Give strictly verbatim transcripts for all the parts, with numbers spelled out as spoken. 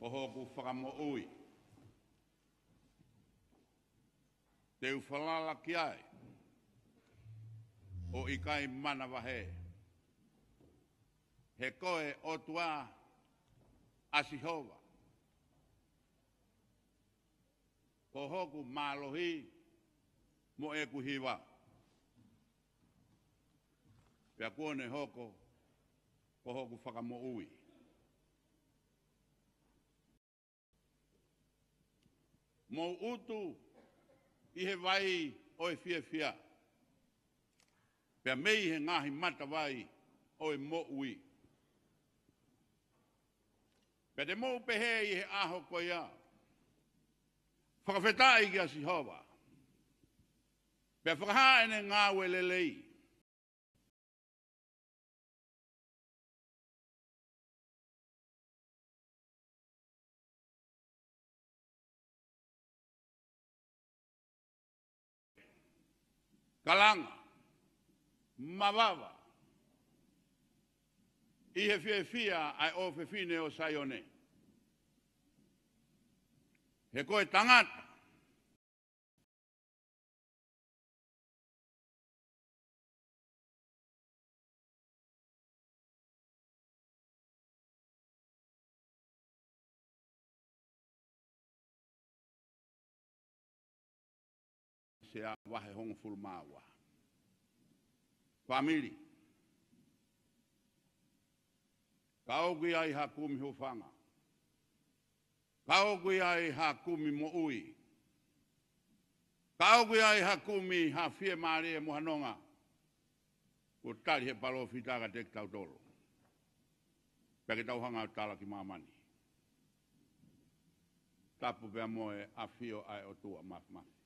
Ko hoku fakamoʻui, te u falala ki ai ʻo ʻikai manavahē. He ko e ʻOtua ʻa Sihova ko hoku mālohi mo ʻeku hiva, pea kuo ne hoko ko hoku fakamoʻui. Mou utu ʻi he vai ʻo e fiefia, pea mei he ngaahi matavai ʻo e moʻui. Pea te mou pehē ʻi he ʻaho ko ia, fakafetaʻi kia Sihova, pea fakahā ʻene ngāue lelei. Kalanga, mavava ʻi he fiefia ʻa e ʻofefine ʻo Saione. He ko e tangata Sea vahe hongofulu mā ua. Fāmili, ka ʻoku ʻi ai ha kumi hūfanga, ka ʻoku ʻi ai ha kumi moʻui, ka ʻoku ʻi ai ha kumi ha fiemālie mo ha nonga, kuo tali he palōfita kiate kitautolu, pea ke tau hanga ʻo tala ki māmani. Tapu pea mo e ʻafio ʻa e ʻOtua Māfimafi.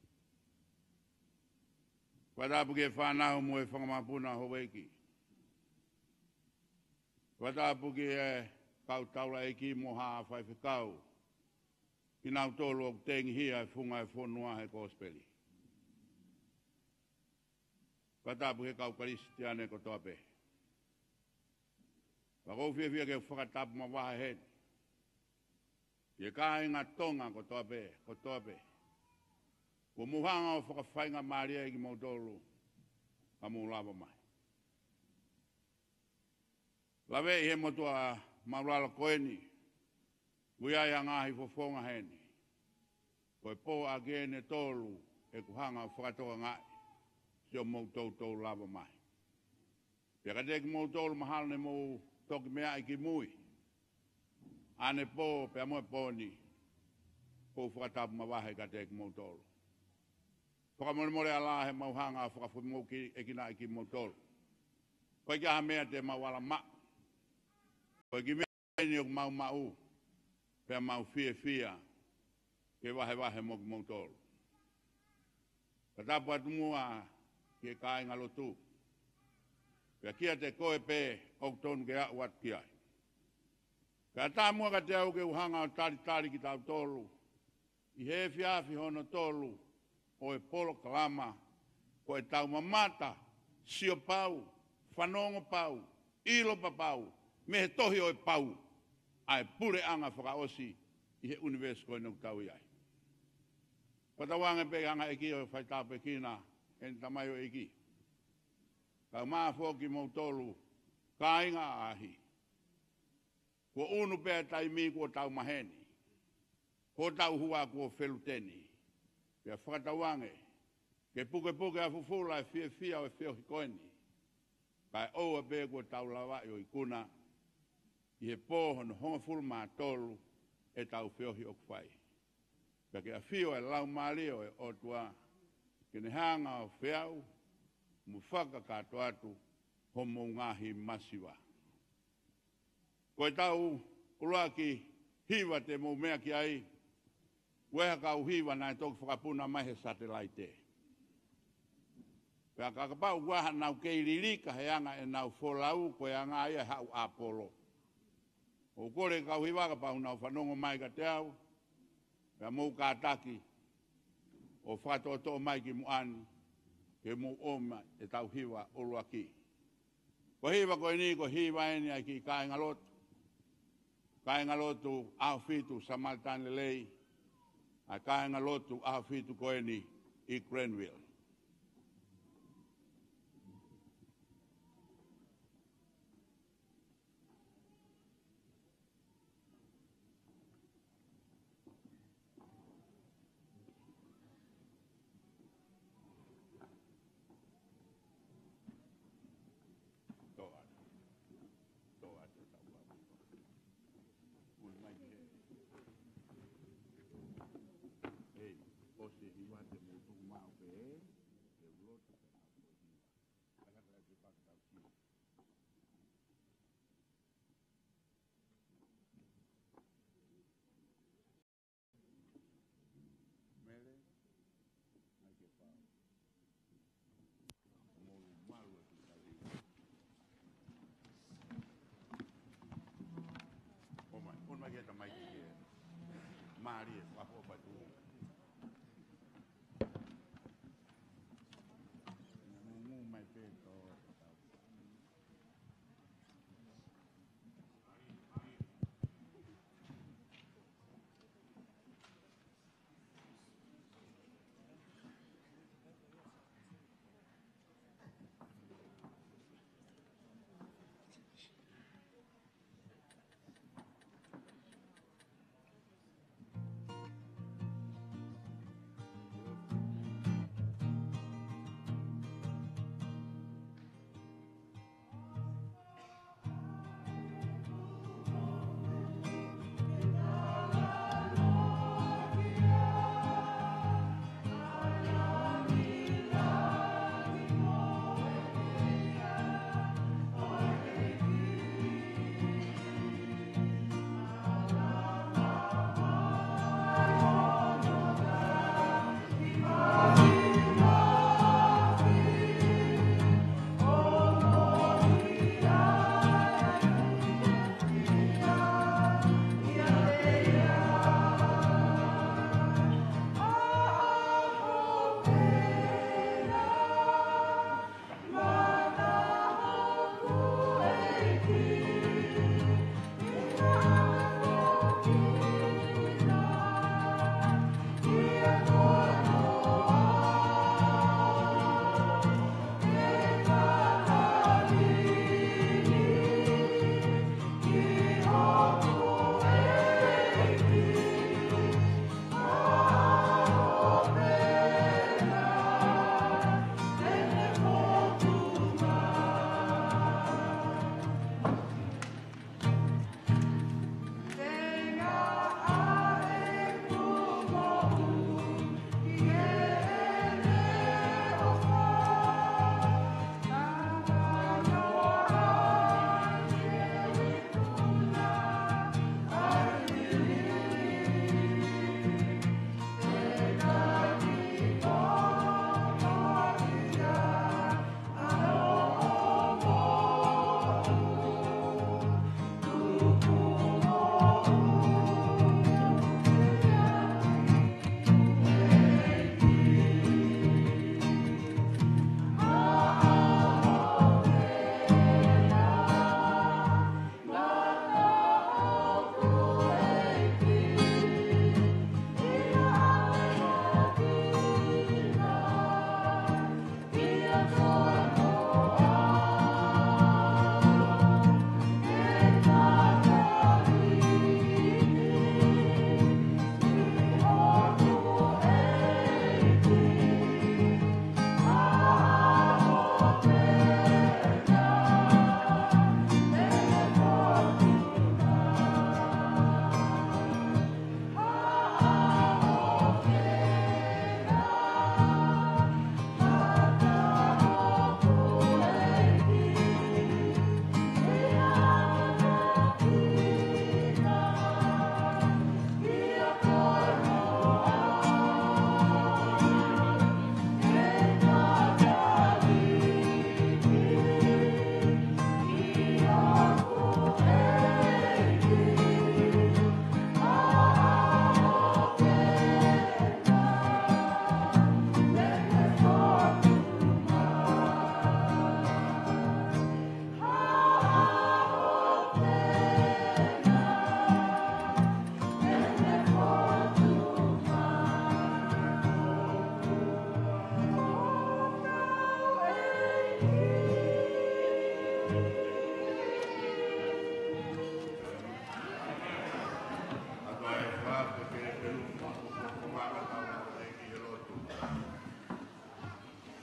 Fakatapu ki he fānau mo e fanga mokopuna houʻeiki. Fakatapu ki he kau taulaʻeiki mo haʻa faifekau, kinautolu ʻoku tengihia e funga e fonua he kosipeli. Fakatapu ki he kau Kalisitiane kotoa pē. Pea ʻoku ou fiefia ke fakatapu mavahe heni ki he kāinga Tonga kotoa pē, kotoa pē. Kuo mou hanga ʻo fakafaingamālieʻi kimoutolu ka mou lava mai. Laveʻi he motuʻa māʻulalo ko eni, ʻoku ʻi ai ʻa e ngaahi fofonga heni. Ko e pō ʻaki eni ʻe tolu ʻeku hanga ʻo fakatokangaʻi siʻomou toutou lava mai. Pea kiate kimoutolu mahalo ne mou toki meaʻi ki mui ʻanepō pea mo e pō ni, ʻoku ou fakatapu mavahe kiate kimoutolu. Fakamolemole ʻa e lahi ʻemau hanga ʻo fakafemoʻuekinaʻi kimoutolu. Ko e ʻikai ha meʻa te mau ala maʻu. Ko e kiʻi meʻa eni ʻoku mau maʻu, pea mau fiefia ke vahevahe mo kimoutolu. Fakatapu atu muʻa ki he kāingalotu, pea kiate koe pē ʻoku tonu ke aʻu atu ki ai. Pea tā muʻa kiate au ke u hanga ʻo talitali kitautolu ʻi he efiafi hono tolu ʻo e polokalama, ko e Tau Mamata, Sio Pau, Fanongo Pau, ʻIlo Papau, mei he Tohi ʻo e Pau, ʻa e puleʻanga fakaʻosi ʻi he ʻunivēsi ko eni ʻoku tau ʻi ai. Fakatauange pē ʻe hanga ʻe he ʻEiki ʻo faitāpuekina ʻene tamaioʻeiki. Kae ʻumaʻā foki kimoutolu kāinga ʻaʻahi. Kuo ʻunu pē ʻa e taimi kuo tau maheni, ko hotau hua kuo feluteni. Pea fakatauange ke pukepuke ʻa fufula e fiefia ʻo e feohi ko eni, kae ʻoua pē kuo tau lavaʻi ʻo ikuna ʻi he pō hono hongofulu mā tolu ʻetau feohi ʻoku fai. Pea ke ʻafio e Laumālie ʻo e ʻOtua ke ne hanga ʻo feau mo fakakakato atu homou ngaahi masiva. Ko ʻetau ʻuluaki hiva te mou meʻa ki ai, ʻoku ʻi ai ha kau hiva naʻe toki fakapuna mai he satelaite. Pea ka kapau ʻoku ʻi ai haʻanau kei lilika he anga ʻenau folau, ko e anga ia ʻe haʻu ʻApolo. ʻOku ou kole ki he kau hiva kapau nau fanongo mai kiate au, pea mou kātaki ʻo fakatoʻotoʻo mai ki muʻa ni, ke mou ʻomai ʻetau hiva ʻuluaki. Ko e hiva ko eni, ko e hiva eni ʻa e kiʻi kāingalotu. Kāingalotu ʻAhofitu Samaritan Lelei, ʻa e kāingalotu ʻAhofitu ko eni ʻi Granville. Toa. Toa, toa, toa. Muli mai ki he. Ei, ʻosi e hiva te mou tuku maʻu pē, ē? Ke u lotu pē na ko e hiva. Ai, haka ke paka tau siu. Mele, mai ke pau. Mou malu atu kai. ʻO mai, ʻo mai ke ta mai ke. Mālie, ʻaho patu. Ngungu mai pē tō.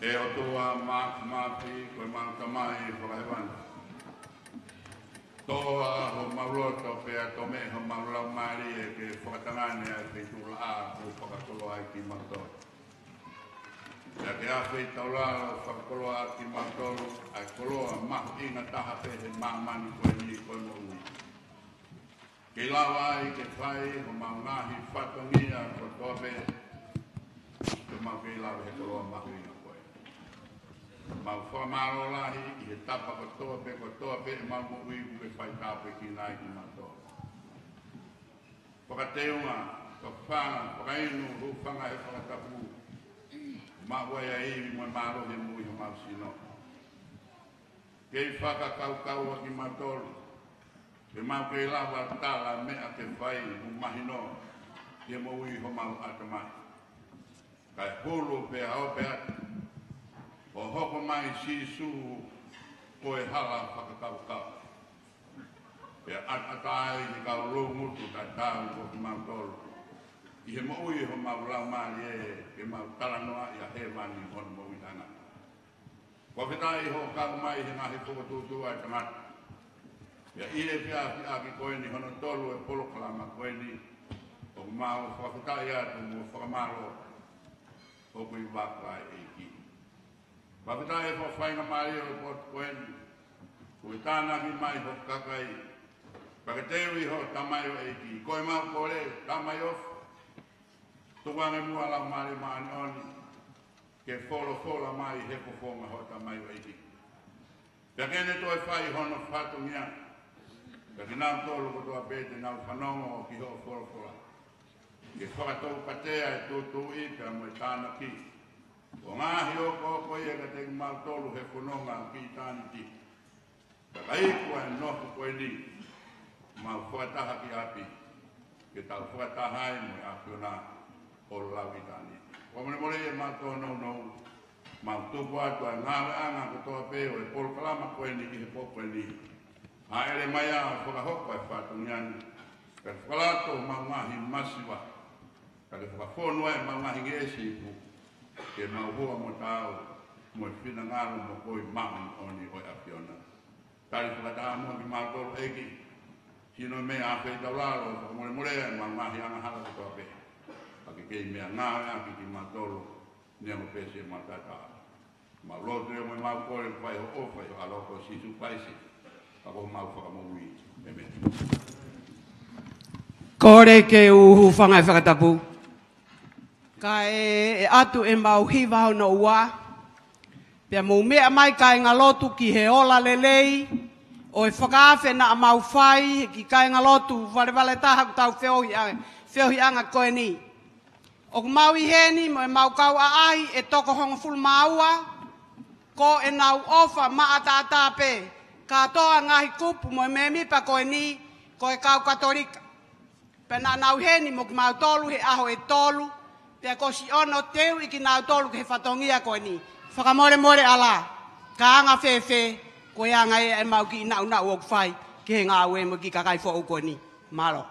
ʻE ʻOtua Māfimafi, ko ʻemau Tamai fakahēvani, toʻo ʻa homau loto pea tomeʻe homau laumālie ke fakatangane ʻa e feituʻulaʻā kuo fakakoloa ai kimautolu. Pea ke ʻafeitaulalo fakakoloa ʻaki kimautolu ʻa e koloa mahuʻinga taha pē he māmani ko eni, ko e moʻui. Ke lava ai ke fai homau ngaahi fatongia kotoa pē, ke mau kei lave he koloa mahuʻinga ko ē. Mau fakamālō lahi ʻi he tapa kotoa pē, kotoa pē ʻemau moʻui kuo ke faitāpuekina ai kimautolu. Fakateunga, fakafanga, fakainu, hūfanga he fakatapu, maʻu ai ʻa e ivi mo e mālohi ʻo e moʻui homau sino. Kei fakakaukau ʻa kimautolu, ke mau kei lava tala meʻa ke fai mo mahino ki he moʻui homau ʻatamai. Kae hulu pea ope atu, ʻo hoko mai Sīsū ko e hala fakakaukau. Pea ʻataʻatā ai ki he kau loungutu tatau ko kimautolu. ʻI he moʻui homau laumālie ke mau talanoaʻi ʻa hēvani hono moʻui tangata. Fakafetaʻi hoʻo kau mai he ngaahi fokotuʻutuʻu ʻa e tangata. Pea ʻi he efiafi ʻaki ko eni hono tolu ʻo e polokalama ko eni, ʻoku mau fakafetaʻi atu mo fakamālō ʻoku ʻi vaka ʻa e ʻEiki. Fakafetaʻi he fakafaingamālie ʻo e potu ko eni, kuo tānaki mai ho kakai, pea ke teuʻi ho tamaioʻeiki. Ko ʻemau kole, Tamai ʻofa, tukuange muʻa Laumālie Māʻoniʻoni ke folofola mai he fofonga ho tamaioʻeiki. Pea ke ne toe fai hono fatongia, pea kinautolu kotoa pē te nau fanongo ki hoʻo folofola, ke fakatoukatea e tūtuuʻi pea mo e tānaki ʻo e ngaahi okooko ia kiate kimautolu he fononga ki ʻitāniti. Pea ka iku ʻa e nofo ko eni, mau fakataha ki ʻapi, ke tau fakataha ai mo e ʻAfiona ʻo lau ʻitāniti. Fakamolemole ʻemau tōnounou, mau tuku atu ʻa e ngāueʻanga kotoa pē ʻo e polokalama ko eni ki he pō ko eni. Hāʻele mai ā ʻo fakahoko ʻa e fatongia ni, kae fakalato homau ngaahi masiva, kae fakafonu ʻemau ngaahi ngeʻesi ipu, ke mau hua mo taau mo e finangalo mo e koi māʻoniʻoni ʻo e ʻAfiona. Tali fakataha muʻa kimautolu ʻEiki, sino me ʻafeitaulalo, fakamolemole ʻemau ngaahi angahala kotoa pē, ka ke kei meʻangāueʻaki kimautolu, neongo pē siʻemau taʻetaau. Mau lotu ia mo ʻemau kole, fai ho ʻofa ʻi ho ʻAlo ko Sīsū Kalaisi, ka ko homau Fakamoʻui. ʻĒmeni. Kole ke u hūfanga he fakatapu. Kae ʻatu ʻemau hiva hono ua. Pea mou meʻa mai kāingalotu ki he ola lelei ʻo e fakaafe naʻa mau fai ki he kāingalotu valevale taha ʻoku tau feohi ʻa-, feohiʻanga ko eni. ʻOku mau ʻi heni mo ʻemau kau ʻaʻahi ʻe toko hongofulu mā ua, ko ʻenau ʻofa maʻataʻatā pē, kātoa ngaahi kupu mo e mēmipa ko eni, ko e kau Katolika. Pea naʻa nau ʻi heni mo kimautolu he ʻaho ʻe tolu, pea kuo ʻosi ʻono teuʻi kinautolu ki he fatongia ko eni. Fakamolemole ʻalā, ka anga fēfē, ko e anga ia ʻemau kiʻi naʻunaʻu ʻoku fai ki he ngāue mo e kiʻi kakai foʻou ko eni. Mālō.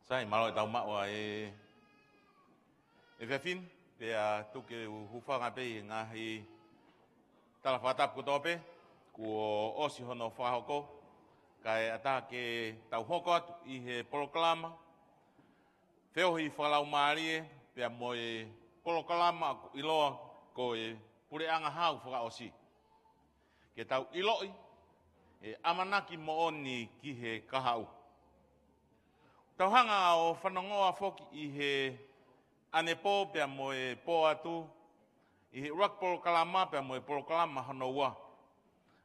Sai, mālō e tau maʻu ʻa e efiafi ni, pea tuku ke u hūfanga pē ʻi he ngaahi tala fakatapu kotoa pē kuo ʻosi hono fakahoko, kae ʻatā ke tau hoko atu ʻi he polokalama feohi fakalaumālie, pea mo e polokalama ʻoku ʻiloa ko e Puleʻanga Hau Fakaʻosi. Ke tau ʻiloʻi e ʻamanaki moʻoni ki he kahaʻu. Tau hanga ʻo fanongoa foki ʻi he ʻanepō pea mo e pō atu, ʻi he ʻuluaki polokalama pea mo e polokalama hono ua,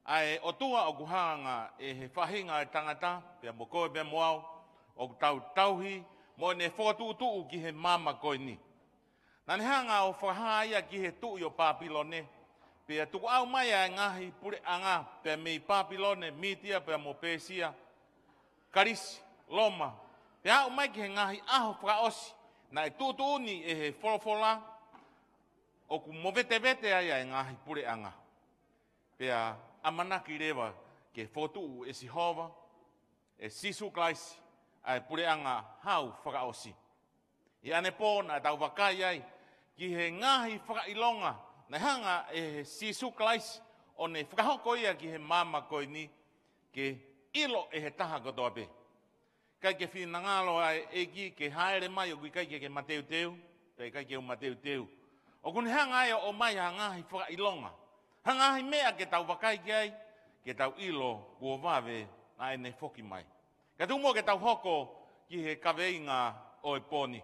ʻa e ʻOtua ʻoku hanga ʻe he faʻahinga ʻo e tangata, pea mo koe pea mo au, ʻoku tau tauhi mo ʻene fokotuʻutuʻu ki he māmani ko eni. Naʻa ne hanga ʻo fakahā ia ki he tuʻi ʻo Pāpilone, pea tukuʻau mai ʻa e ngaahi puleʻanga, pea mei Pāpilone, Mītia, pea mo Pēsia, Kalisi, Loma, pea aʻu mai ki he ngaahi ʻaho fakaʻosi, naʻe tuʻutuʻuni ʻe he folofola ʻoku movetevete ai ʻa e ngaahi puleʻanga. Pea ʻamanaki leva ke fokotuʻu ʻe Sihova, ʻe Sīsū Kalaisi, ʻa e Puleʻanga Hau Fakaʻosi. ʻI ʻanepō naʻa tau vakai ai ki he ngaahi fakaʻilonga naʻe hanga ʻe he Sīsū Kalaisi ʻo ne fakahoko ia ki he māmani ko eni ke ʻilo ʻe he taha kotoa pē. ʻIkai ke finangalo ʻa e ʻEiki ke hāʻele mai ʻoku ʻikai ke ke mateuteu, pea ʻikai ke u mateuteu. ʻOku ne hanga ai ʻo ʻomai ha ngaahi fakaʻilonga, ha ngaahi meʻa ke tau vakai ki ai, ke tau ʻilo kuo vave ʻa ʻene foki mai. Ka tuku muʻa ke tau hoko ki he kaveinga ʻo e pō ni.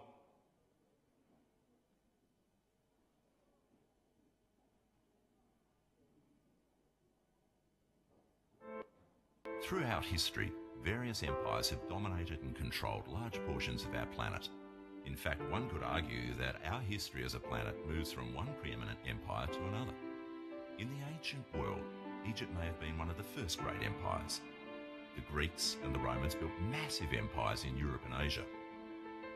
Throughout history, various empires have dominated and controlled large portions of our planet. In fact, one could argue that our history as a planet moves from one preeminent empire to another. In the ancient world, Egypt may have been one of the first great empires. The Greeks and the Romans built massive empires in Europe and Asia.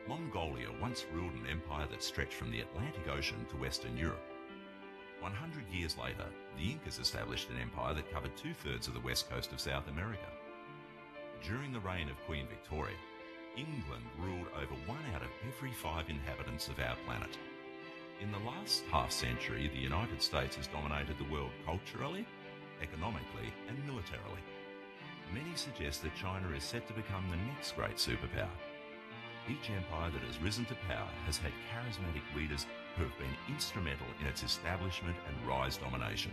Mongolia once ruled an empire that stretched from the Atlantic Ocean to Western Europe. One hundred years later, the Incas established an empire that covered two-thirds of the west coast of South America. During the reign of Queen Victoria, England ruled over one out of every five inhabitants of our planet. In the last half century, the United States has dominated the world culturally, economically, and militarily. Many suggest that China is set to become the next great superpower. Each empire that has risen to power has had charismatic leaders who have been instrumental in its establishment and rise domination.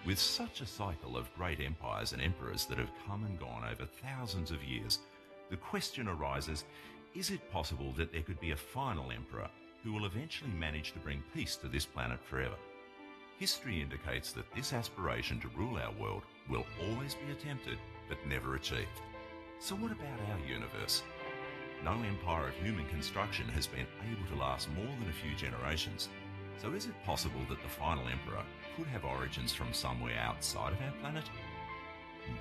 With such a cycle of great empires and emperors that have come and gone over thousands of years, the question arises, is it possible that there could be a final emperor who will eventually manage to bring peace to this planet forever? History indicates that this aspiration to rule our world will always be attempted, but never achieved. So what about our universe? No empire of human construction has been able to last more than a few generations. So is it possible that the final emperor could have origins from somewhere outside of our planet?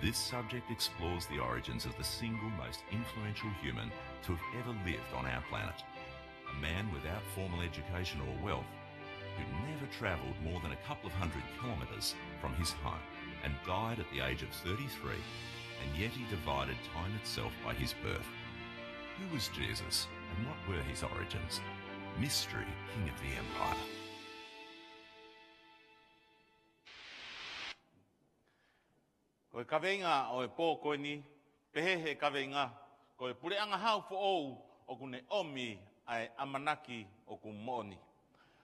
This subject explores the origins of the single most influential human to have ever lived on our planet. A man without formal education or wealth, who never travelled more than a couple of hundred kilometres from his home and died at the age of thirty-three, and yet he divided time itself by his birth. Who was Jesus, and what were his origins? Mystery, King of the Empire. Ko e kaveinga ʻo e pō ko eni, pehē ʻe he kaveinga, ko e Puleʻanga Hau Foʻou ʻoku ne ʻomi ʻa e ʻamanaki ʻoku moʻoni.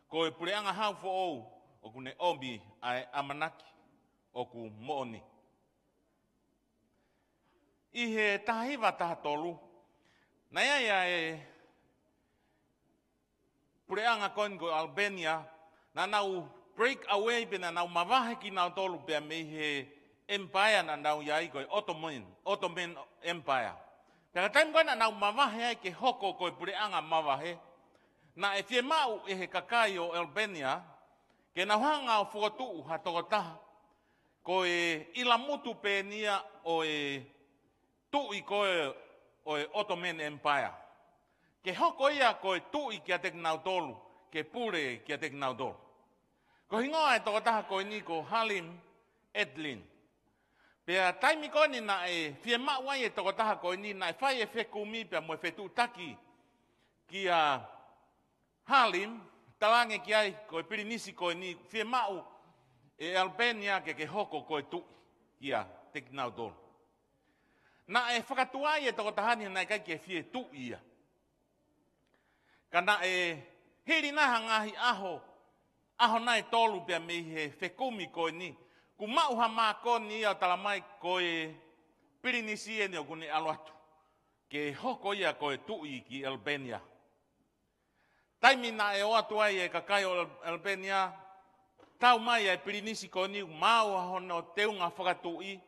Ko e Puleʻanga Hau Foʻou ʻoku ne ʻomi ʻa e ʻamanaki ʻoku moʻoni. ʻI he taha hiva taha tolu, naʻe ʻi ai ʻa e puleʻanga ko eni ko Albania, naʻa nau break away pe naʻa nau mavahe kinautolu pea mei he empire naʻa nau ʻi ai ko e Ottoman, Ottoman Empire. Pea ko e taimi ko ē naʻa nau mavahe ai ke hoko ko e puleʻanga mavahe, naʻe fiemaʻu ʻe he kakai ʻo Albania ke nau hanga ʻo fokotuʻu ha tokotaha ko e ʻilamutu pē eni ia ʻo e tuʻi ko ē ʻo e Ottoman Empire, ke hoko ia ko e tuʻi kiate kinautolu, ke pule kiate kinautolu. Ko e hingoa ʻo e tokotaha ko eni ko Halim Adlin. Pea taimi ko eni naʻe fiemaʻu ai e tokotaha ko eni, naʻe fai e fekumi pea mo e fetuʻutaki kia Halim, talaange ki ai ko e pilinisi ko eni, fiemaʻu ʻe Albania ke ke hoko ko e tuʻi kiate kinautolu. Naʻe fakatuai e tokotaha ni, naʻe ʻikai ke fie tuʻi ia. Ka naʻe hili nai ha ngaahi ʻaho, ʻaho nai ʻe tolu pea mei he fekumi ko eni, kuo maʻu ha mākoni ia ʻo talamai ko e pilinisi eni ʻoku ne ʻalu atu ke hoko ia ko e tuʻi ki Albania. Taimi naʻe ō atu ai e kakai ʻo Al-, Albania, tau mai ʻa e pilinisi ko eni, maau ʻa hono teunga fakatuʻi,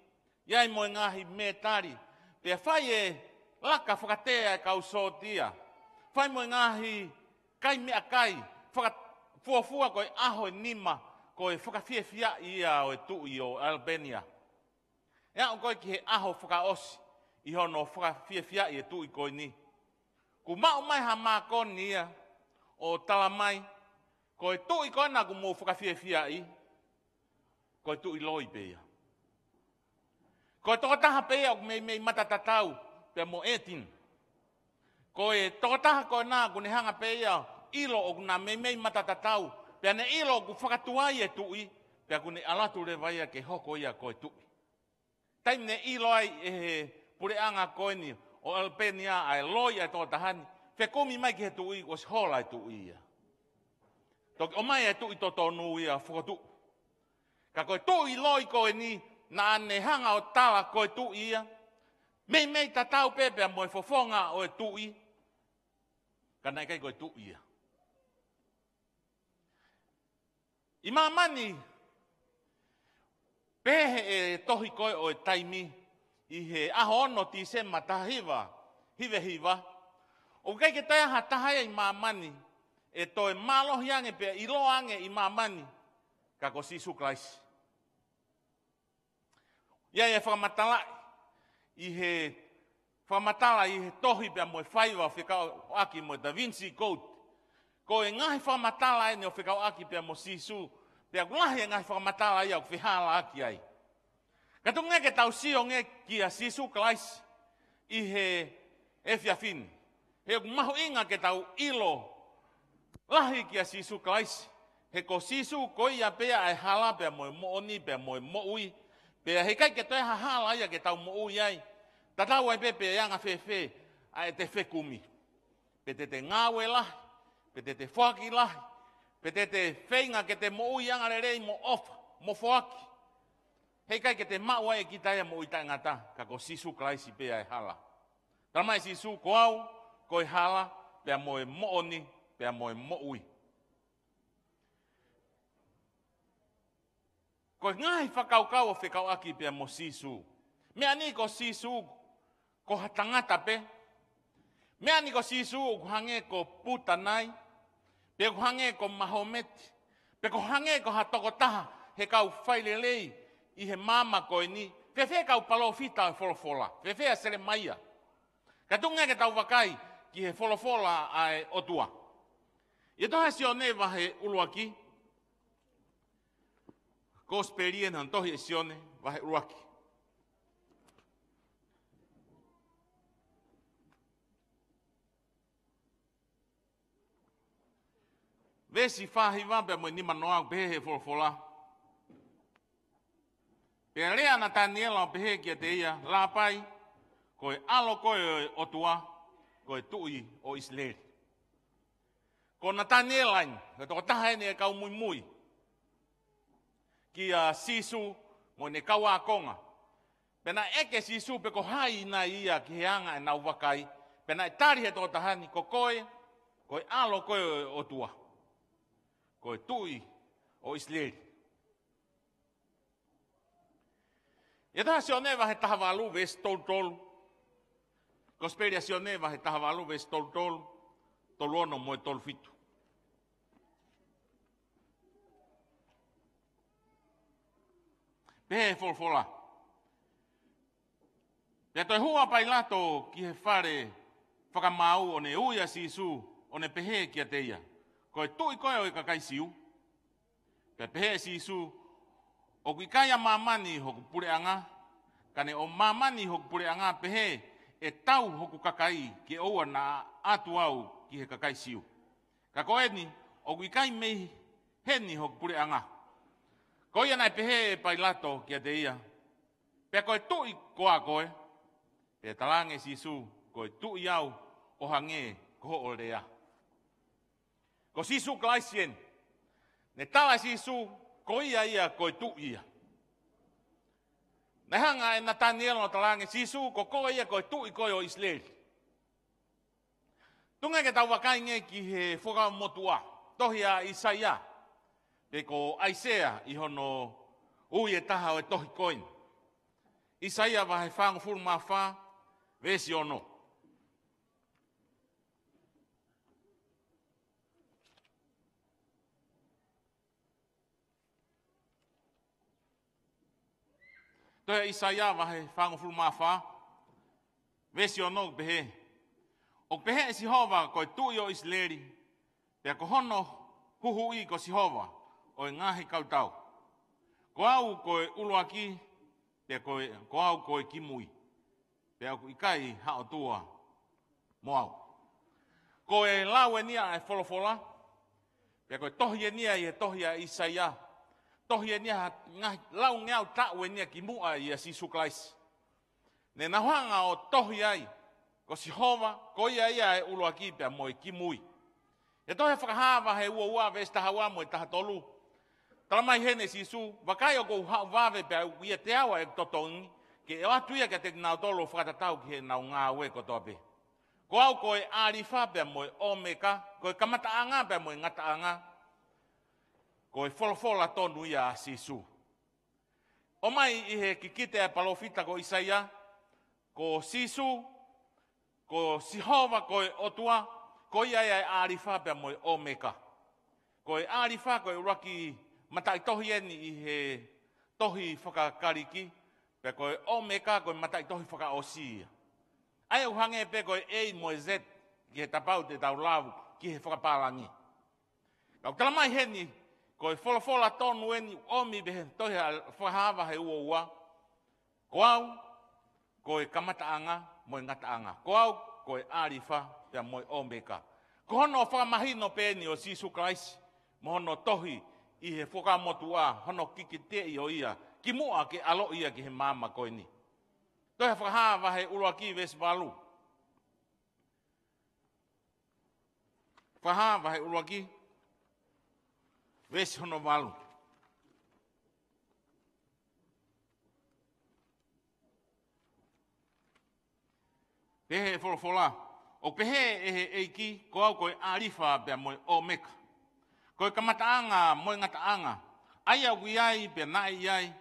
ʻi ai mo e ngaahi mētali, pea fai e laka fakatea e kau sōtia, fai mo e ngaahi kai meʻakai, faka-, fuofua ko e ʻaho ʻe nima ko e fakafiefiaʻi ia ʻo e tuʻi ʻo Albania. ʻE aʻu ko ē ki he ʻaho fakaʻosi ʻi hono fakafiefiaʻi e tuʻi ko eni, kuo maʻu mai ha mākoni ia ʻo talamai, ko e tuʻi ko ena kuo mou fakafiefiaʻi, ko e tuʻi loi pē ia. Ko e tokotaha pē ia ʻoku meimei matatatau pea mo Adlin. Ko e tokotaha ko ena kuo ne hanga pē ia ʻo ʻilo ʻoku na meimei matatatau, pea ne ʻilo ʻoku fakatuai e tuʻi, pea kuo ne ʻalu atu leva ia ke hoko ia ko e tuʻi. Taimi ne ʻilo ai ʻe he puleʻanga ko eni ʻo Albania ʻa e loi ʻa e tokotaha ni, fekumi mai ki he tuʻi, kuo ʻosi hola e tuʻi ia. Toki ʻomai e tuʻi totonu ia fokotuʻu. Ka ko e tuʻi loi ko eni, naʻa ne hanga ʻo tala ko e tuʻi ia, meimei tatau pē pea mo e fofonga ʻo e tuʻi, ka naʻe ʻikai ko e tuʻi ia. ʻI māmani, pehē ʻe he tohi ko ē ʻo e Taimi, ʻi he ʻaho ono Tīsema taha hiva hiva hiva, ʻoku ʻikai ke toe ʻi ai ha taha ia ʻi māmani ʻe toe mālohi ange pea ʻiloa ange ʻi māmani ka ko Sīsū Kalaisi. ʻI ai e fakamatalaʻi ʻi he, fakamatala ʻi he tohi pea mo e faiva ʻo fekauʻaki mo e Da Vinci Code. Ko e ngaahi fakamatala eni ʻo fekauʻaki pea mo Sīsū, pea ʻoku lahi e ngaahi fakamatala ia ʻoku fehālaaki ai. Ka tuku ange ke tau sio ange kia Sīsū Kalaisi ʻi he efiafi ni. He ʻoku mahuʻinga ke tau ʻilo lahi kia Sīsū Kalaisi. He ko Sīsū ko ia pē ia ʻa e hala pea mo e moʻoni pea mo e moʻui. Pea heʻikai ke toe ʻi ai ha hala ia ke tau moʻui ai, tatau ai pē pe anga fēfē ʻa ʻete fekumi. Pe te te ngāue lahi, pe te te foaki lahi, pe te te feinga ke te moʻui angalelei mo ʻofa, mo foaki. Heʻikai ke te maʻu ai ʻe kita ia moʻui taʻengata, ka ko Sīsū Kalaisi pē ia ʻa e hala. Talamai ʻe Sīsū, ko au, ko e hala, pea mo e moʻoni, pea mo e moʻui. Ko e ngaahi fakakaukau ʻo fekauʻaki pea mo Sīsū. Meʻa ni ko Sīsū, ko ha tangata pē. Meʻa ni ko Sīsū ʻoku hangē ko Puta nai, pe ʻoku hangē ko Mahometi, pe ʻoku hangē ko ha tokotaha he kau failelei ʻi he māmani ko eni. Fēfē kau palōfita ʻo e folofola? Fēfē ʻa Selemaia? Ka tuku ange ke tau vakai ki he folofola ʻa e ʻOtua. ʻI he tohi ʻa Sione vahe ʻuluaki, Kosipeli ʻa e tohi ʻa Sione vahe ʻuluaki. Veesi fā hiva pea mo e nima noa, ʻoku pehē he folofola. Pea lea ʻa Nataniela ʻo pehē kiate ia, Lāpai, ko e ʻAlo koe ʻo e ʻOtua, ko e Tuʻi ʻo ʻIsileli. Ko Nataniela eni, ko e tokotaha eni ʻa e kau muimui kia Sīsū mo ʻene kau ākonga. Pea naʻe ʻeke ʻe Sīsū pe ko hai nai ia ki he anga ʻenau vakai. Pea naʻe tali ʻe he tokotaha ni, ko koe, ko e ʻAlo koe ʻo e ʻOtua. Ko e Tuʻi ʻo ʻIsileli. ʻI he tohi ʻa Sione vahe taha valu veesi tolu tolu. Kosipeli ʻa Sione vahe taha valu veesi tolu tolu, tolu ono mo e tolu fitu. Pehē ʻe he folofola: Pea toe hū ʻa Pailato ki he fale fakamaau ʻo ne ui ʻa Sīsū, ʻo ne pehē kiate ia, Ko e tuʻi koe ʻo e kakai Siu? Pea pehē ʻe Sīsū, ʻOku ʻikai ʻa māmani hoku puleʻanga, ka ne ʻo māmani hoku puleʻanga pehē ʻe tau hoku kakai ke ʻoua naʻa ʻatu au ki he kakai Siu. Ka ko eni, ʻoku ʻikai mei heni hoku puleʻanga. Ko ia naʻe pehē ʻe Pailato kiate ia, Pea ko e tuʻi koā koe? Pea talaange ʻe Sīsū, Ko e tuʻi au ʻo hangē ko hoʻo lea. Ko Sīsū Kalaisi eni. Ne tala ʻe Sīsū, ko ia ia ko e tuʻi ia. Naʻe hanga ʻe Nataniela ʻo talaange, Sīsū, ko koe ia ko e tuʻi koe ʻo ʻIsileli. Tuku ke tau vakai ange ki he Fuakava Motuʻa, tohi ʻa ʻAisea, pe ko ʻAisea ʻi hono ui ʻe taha ʻo e tohi ko eni. ʻAisea vahe fāngofulu mā fā, veesi ono. Tohi ʻa ʻAisea vahe fāngofulu mā fā, veesi ono, ʻoku pehē: ʻOku pehē ʻe Sihova ko e Tuʻi ʻo ʻIsileli, pea ko hono huhuʻi ko Sihova ʻo e ngaahi kautau, Ko au ko e ʻuluaki, pea ko e, ko au ko e kimui, pea ʻoku ʻikai ha ʻotua mo au. Ko e lau eni ia ʻa e folofola, pea ko e tohi eni ia ʻi he tohi ʻa ʻAisea. Tohi eni ia ha ngaahi laungeau taʻu eni ia kimuʻa ʻia Sīsū Kalaisi. Ne nau hanga ʻo tohi ai, ko Sihova, ko ia ia e ʻuluaki pea mo e kimui. ʻI he tohi Fakahā vahe ua ua veesi taha ua mo e taha tolu. Tala mai heni ʻe Sīsū, Vakai, ʻoku ou haʻu vave pea ʻoku ʻiate au ʻa e totongi, ke ʻoatu ia kiate kinautolu ʻo fakatatau ki heʻenau ngāue kotoa pē. Ko au ko e ʻAlifa pea mo e ʻOmeka, ko e kamataʻanga pea mo e ngataʻanga. Ko e folofola tonu ia ʻa Sīsū. ʻOmai ʻi he kikite ʻa e palōfita ko ʻAisea, ko Sīsū, ko Sihova ko e ʻOtua, ko ia ia e ʻAlifa pea mo e ʻOmeka. Ko e ʻAlifa ko e ʻuluaki mataʻitohi eni ʻi he tohi faka-Kalisi, pea ko e ʻOmeka ko e mataʻitohi fakaʻosi ia. ʻA ia ʻoku hangē pē ko e A mo e Z ki he tapau te tau lau ki he fakapālangi. Ka ʻoku tala mai heni, ko e folofola tonu eni ʻomi pē he tohi ʻa Fakahā vahe ua ua. Ko au, ko e kamataʻanga mo e ngataʻanga. Ko au, ko e ʻAlifa pea mo e ʻOmeka. Ko hono fakamahino pē eni ʻo Sīsū Kalaisi, mo hono tohi ʻi he Fuakava Motuʻa, hono kikiteʻi ʻo ia, kimuʻa ke ʻaloʻi ia ki he māmani ko eni. Tohi Fakahā vahe ʻuluaki veesi valu. Fakahā vahe ʻuluaki, veesi hono valu. Pehē ʻe he folofola, ʻOku pehē ʻe he ʻEiki, Ko au ko e ʻAlifa pea mo e ʻOmeka. Ko e kamataʻanga mo e ngataʻanga. ʻA ia ʻoku ʻi ai pea naʻe ʻi ai,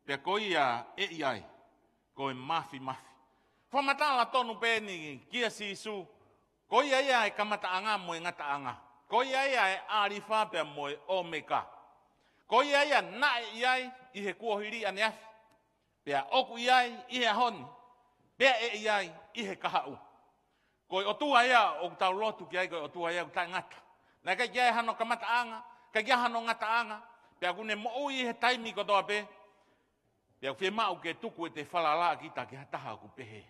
pea ko ia ʻe ʻi ai, ko e Māfimafi. Fakamatala tonu pē eni kia Sīsū, ko ia ia e kamataʻanga mo e ngataʻanga. Ko ia ia e ʻAlifa pea mo e ʻOmeka. Ko ia ia naʻe ʻi ai ʻi he kuohili ʻaneafi, pea ʻoku ʻi ai ʻi he ʻaho ni, pea ʻe ʻi ai ʻi he kahaʻu. Ko e ʻOtua ia ʻoku tau lotu ki ai, ko e ʻOtua ia ʻoku taʻengata. Naʻe ʻikai ke ʻi ai hano kamataʻanga, ʻikai ke ʻi ai hano ngataʻanga, pea ʻoku ne moʻui ʻi he taimi kotoa pē, pea ʻoku fiemaʻu ke tuku ʻete falala kita ki ha taha ʻoku pehē.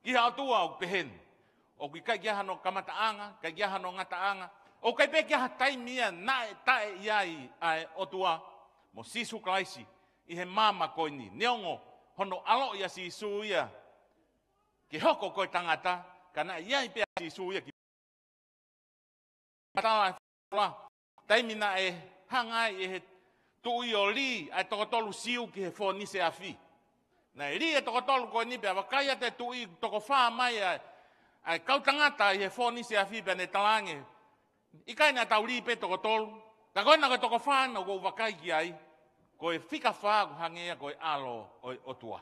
Ki ha ʻOtua ʻoku pehē ni. ʻOku ʻikai ke ʻi ai hano kamataʻanga, ʻikai ke ʻi ai hano ngataʻanga. ʻOku ʻikai pē ke ʻi ai ha taimi ia naʻe taʻe ʻi ai ʻa e ʻOtua mo Sīsū Kalaisi ʻi he māmani ko eni. Neongo hono ʻaloʻi ʻa Sīsū ia ke hoko ko e tangata, ka naʻe ʻi ai pē ʻa Sīsū ia ki matala e folofola. Taimi naʻe hanga ai ʻe he tuʻi ʻo Lī ʻa e toko tolu Siu ki he fōnise afi. Naʻe lī e toko tolu ko eni pea vakai atu e tuʻi, toko fā mai ʻa e, ʻa e kau tangata ʻi he fōnise afi pea ne talaange, ʻikai naʻa tau lī pē toko tolu. Ka ko ena ko e toko fā naʻa ku vakai ki ai, ko e fika fā ʻoku hangē ia ko e ʻAlo ʻo e ʻOtua.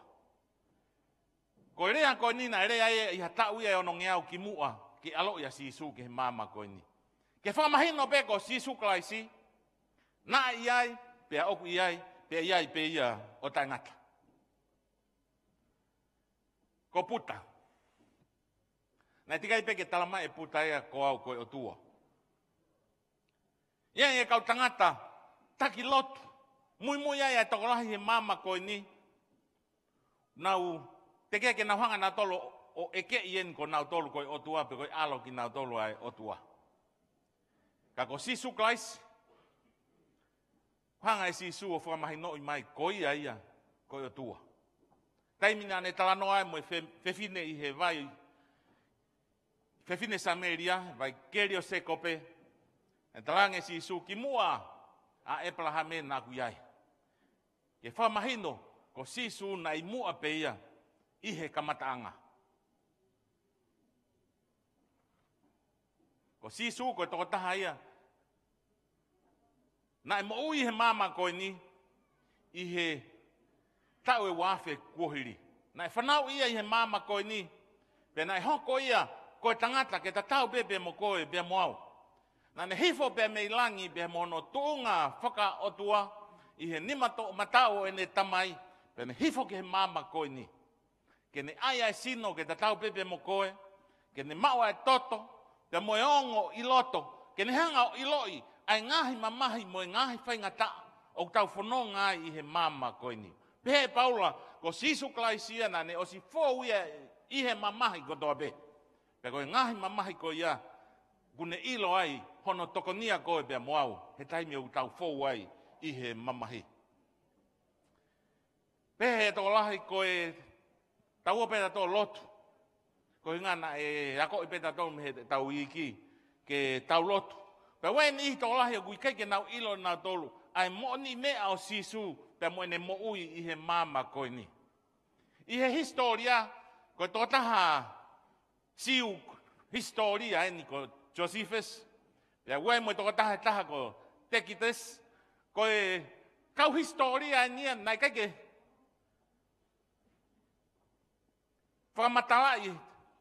Ko e lea ko eni naʻe lea ia ʻi ha taʻu ia ʻe onongeau kimuʻa ke ʻaloʻi ʻa Sīsū ki he maama ko eni. Ke fakamahino pē ko Sīsū Kalaisi, naʻe ʻi ai, pea ʻoku ʻi ai, pea ʻi ai pē ia ʻo taʻengata. Ko Puta. Naʻe teʻeki ai pē ke tala mai ʻe Puta ia ko au ko e ʻOtua. ʻI ai e kau tangata taki lotu, muimui ai ʻa e tokolahi he maama ko eni, nau tekeʻi ke nau hanga nautolu ʻo ʻekeʻi eni ko nautolu ko e ʻOtua pe ko e ʻalo kinautolu ʻa e ʻOtua. Ka ko Sīsū Kalaisi, hanga ʻe Sīsū ʻo fakamahinoʻi mai ko ia ia ko e ʻOtua. Taimi naʻa ne talanoa ai mo e fe-, fefine ʻi he vai, fefine Samēlia, vai keli ʻo Sēkope, naʻe talaange ʻe Sīsū, kimuʻa ʻa ʻEpalahame naʻa ku ʻi ai. Ke fakamahino, ko Sīsū naʻe ʻi muʻa pē ia ʻi he kamataʻanga. Ko Sīsū ko e tokotaha ia naʻe moʻui he maama ko eni ʻi he taʻu ʻe ua afe kuohili. Naʻe fanauʻi ia ʻi he maama ko eni, pea naʻe hoko ia ko e tangata ke tatau pē pea mo koe pea mo au. Naʻa ne hifo pē mei langi pea mo hono tuʻunga fakaʻotua ʻi he nima toʻomataʻu ʻo ʻene Tamai, pea ne hifo ki he maama ko eni. Ke ne ʻai ʻa e sino ke tatau pē pea mo koe, ke ne maʻu ʻa e toto, pea mo e ongo ʻi loto, ke ne hanga ʻo ʻiloʻi ʻa e ngaahi mamahi mo e ngaahi faingataʻa ʻoku tau fononga ai ʻi he maama ko eni. Pehē ʻe Paula, ko Sīsū Kalaisi ia naʻa ne ʻosi fou ia ʻi he mamahi kotoa pē. Pea ko e ngaahi mamahi ko ia, ʻoku ne ʻilo ai hono tokonia koe pea mo au, he taimi ʻoku tau fou ai ʻi he mamahi. Pehē ʻe he tokolahi ko e taua pē tautolu lotu. Ko e ʻuhinga naʻe akoʻi pē tautolu mei heʻetau iiki ke tau lotu. Pea ʻi ai e niʻihi tokolahi ʻoku ʻikai ke nau ʻilo nautolu ʻa e moʻoniʻi meʻa ʻo Sīsū pea mo ʻene moʻui ʻi he maama ko eni. ʻI he hisitōlia, ko e tokotaha Siu hisitōlia eni ko Josephus, pea ʻi ai mo e tokotaha ʻe taha ko Tacitus, ko e kau hisitōlia eni ia naʻe ʻikai ke fakamatalaʻi,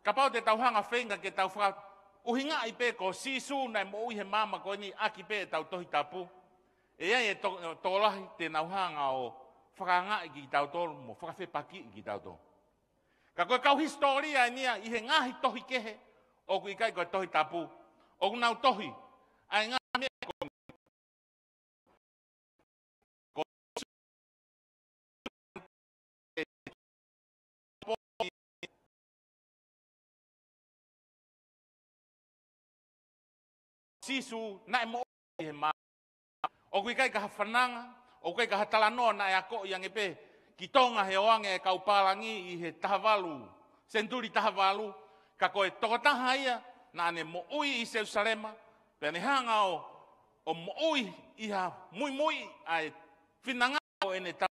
kapau te tau hanga feinga ke tau fakaʻuhingaʻi pē ko Sīsū naʻe moʻui he maama ko eni ʻaki pē ʻetau Tohi Tapu, ʻe ʻi ai e to-, tokolahi te nau hanga ʻo fakaangaʻi kitautolu mo fakafepakiʻi kitautolu. Ka ko e kau hisitōlia eni ia ʻi he ngaahi tohi kehe ʻoku ʻikai ko e Tohi Tapu, ʻoku nau tohi ʻa e ngaahi meʻa ko, ko Sīsū naʻe moʻui he maama. ʻOku ʻikai ko ha fananga, ʻoku ʻikai ko ha talanoa naʻe akoʻi ange pē ki Tonga he ʻoange ʻe he kau pālangi ʻi he taha valu, senituli taha valu, ka ko e tokotaha ia naʻa ne moʻui ʻi Selusalema, pea ne hanga ʻo, ʻo moʻui ʻi ha muimui ʻa e finangalo ʻo ʻene Tamai.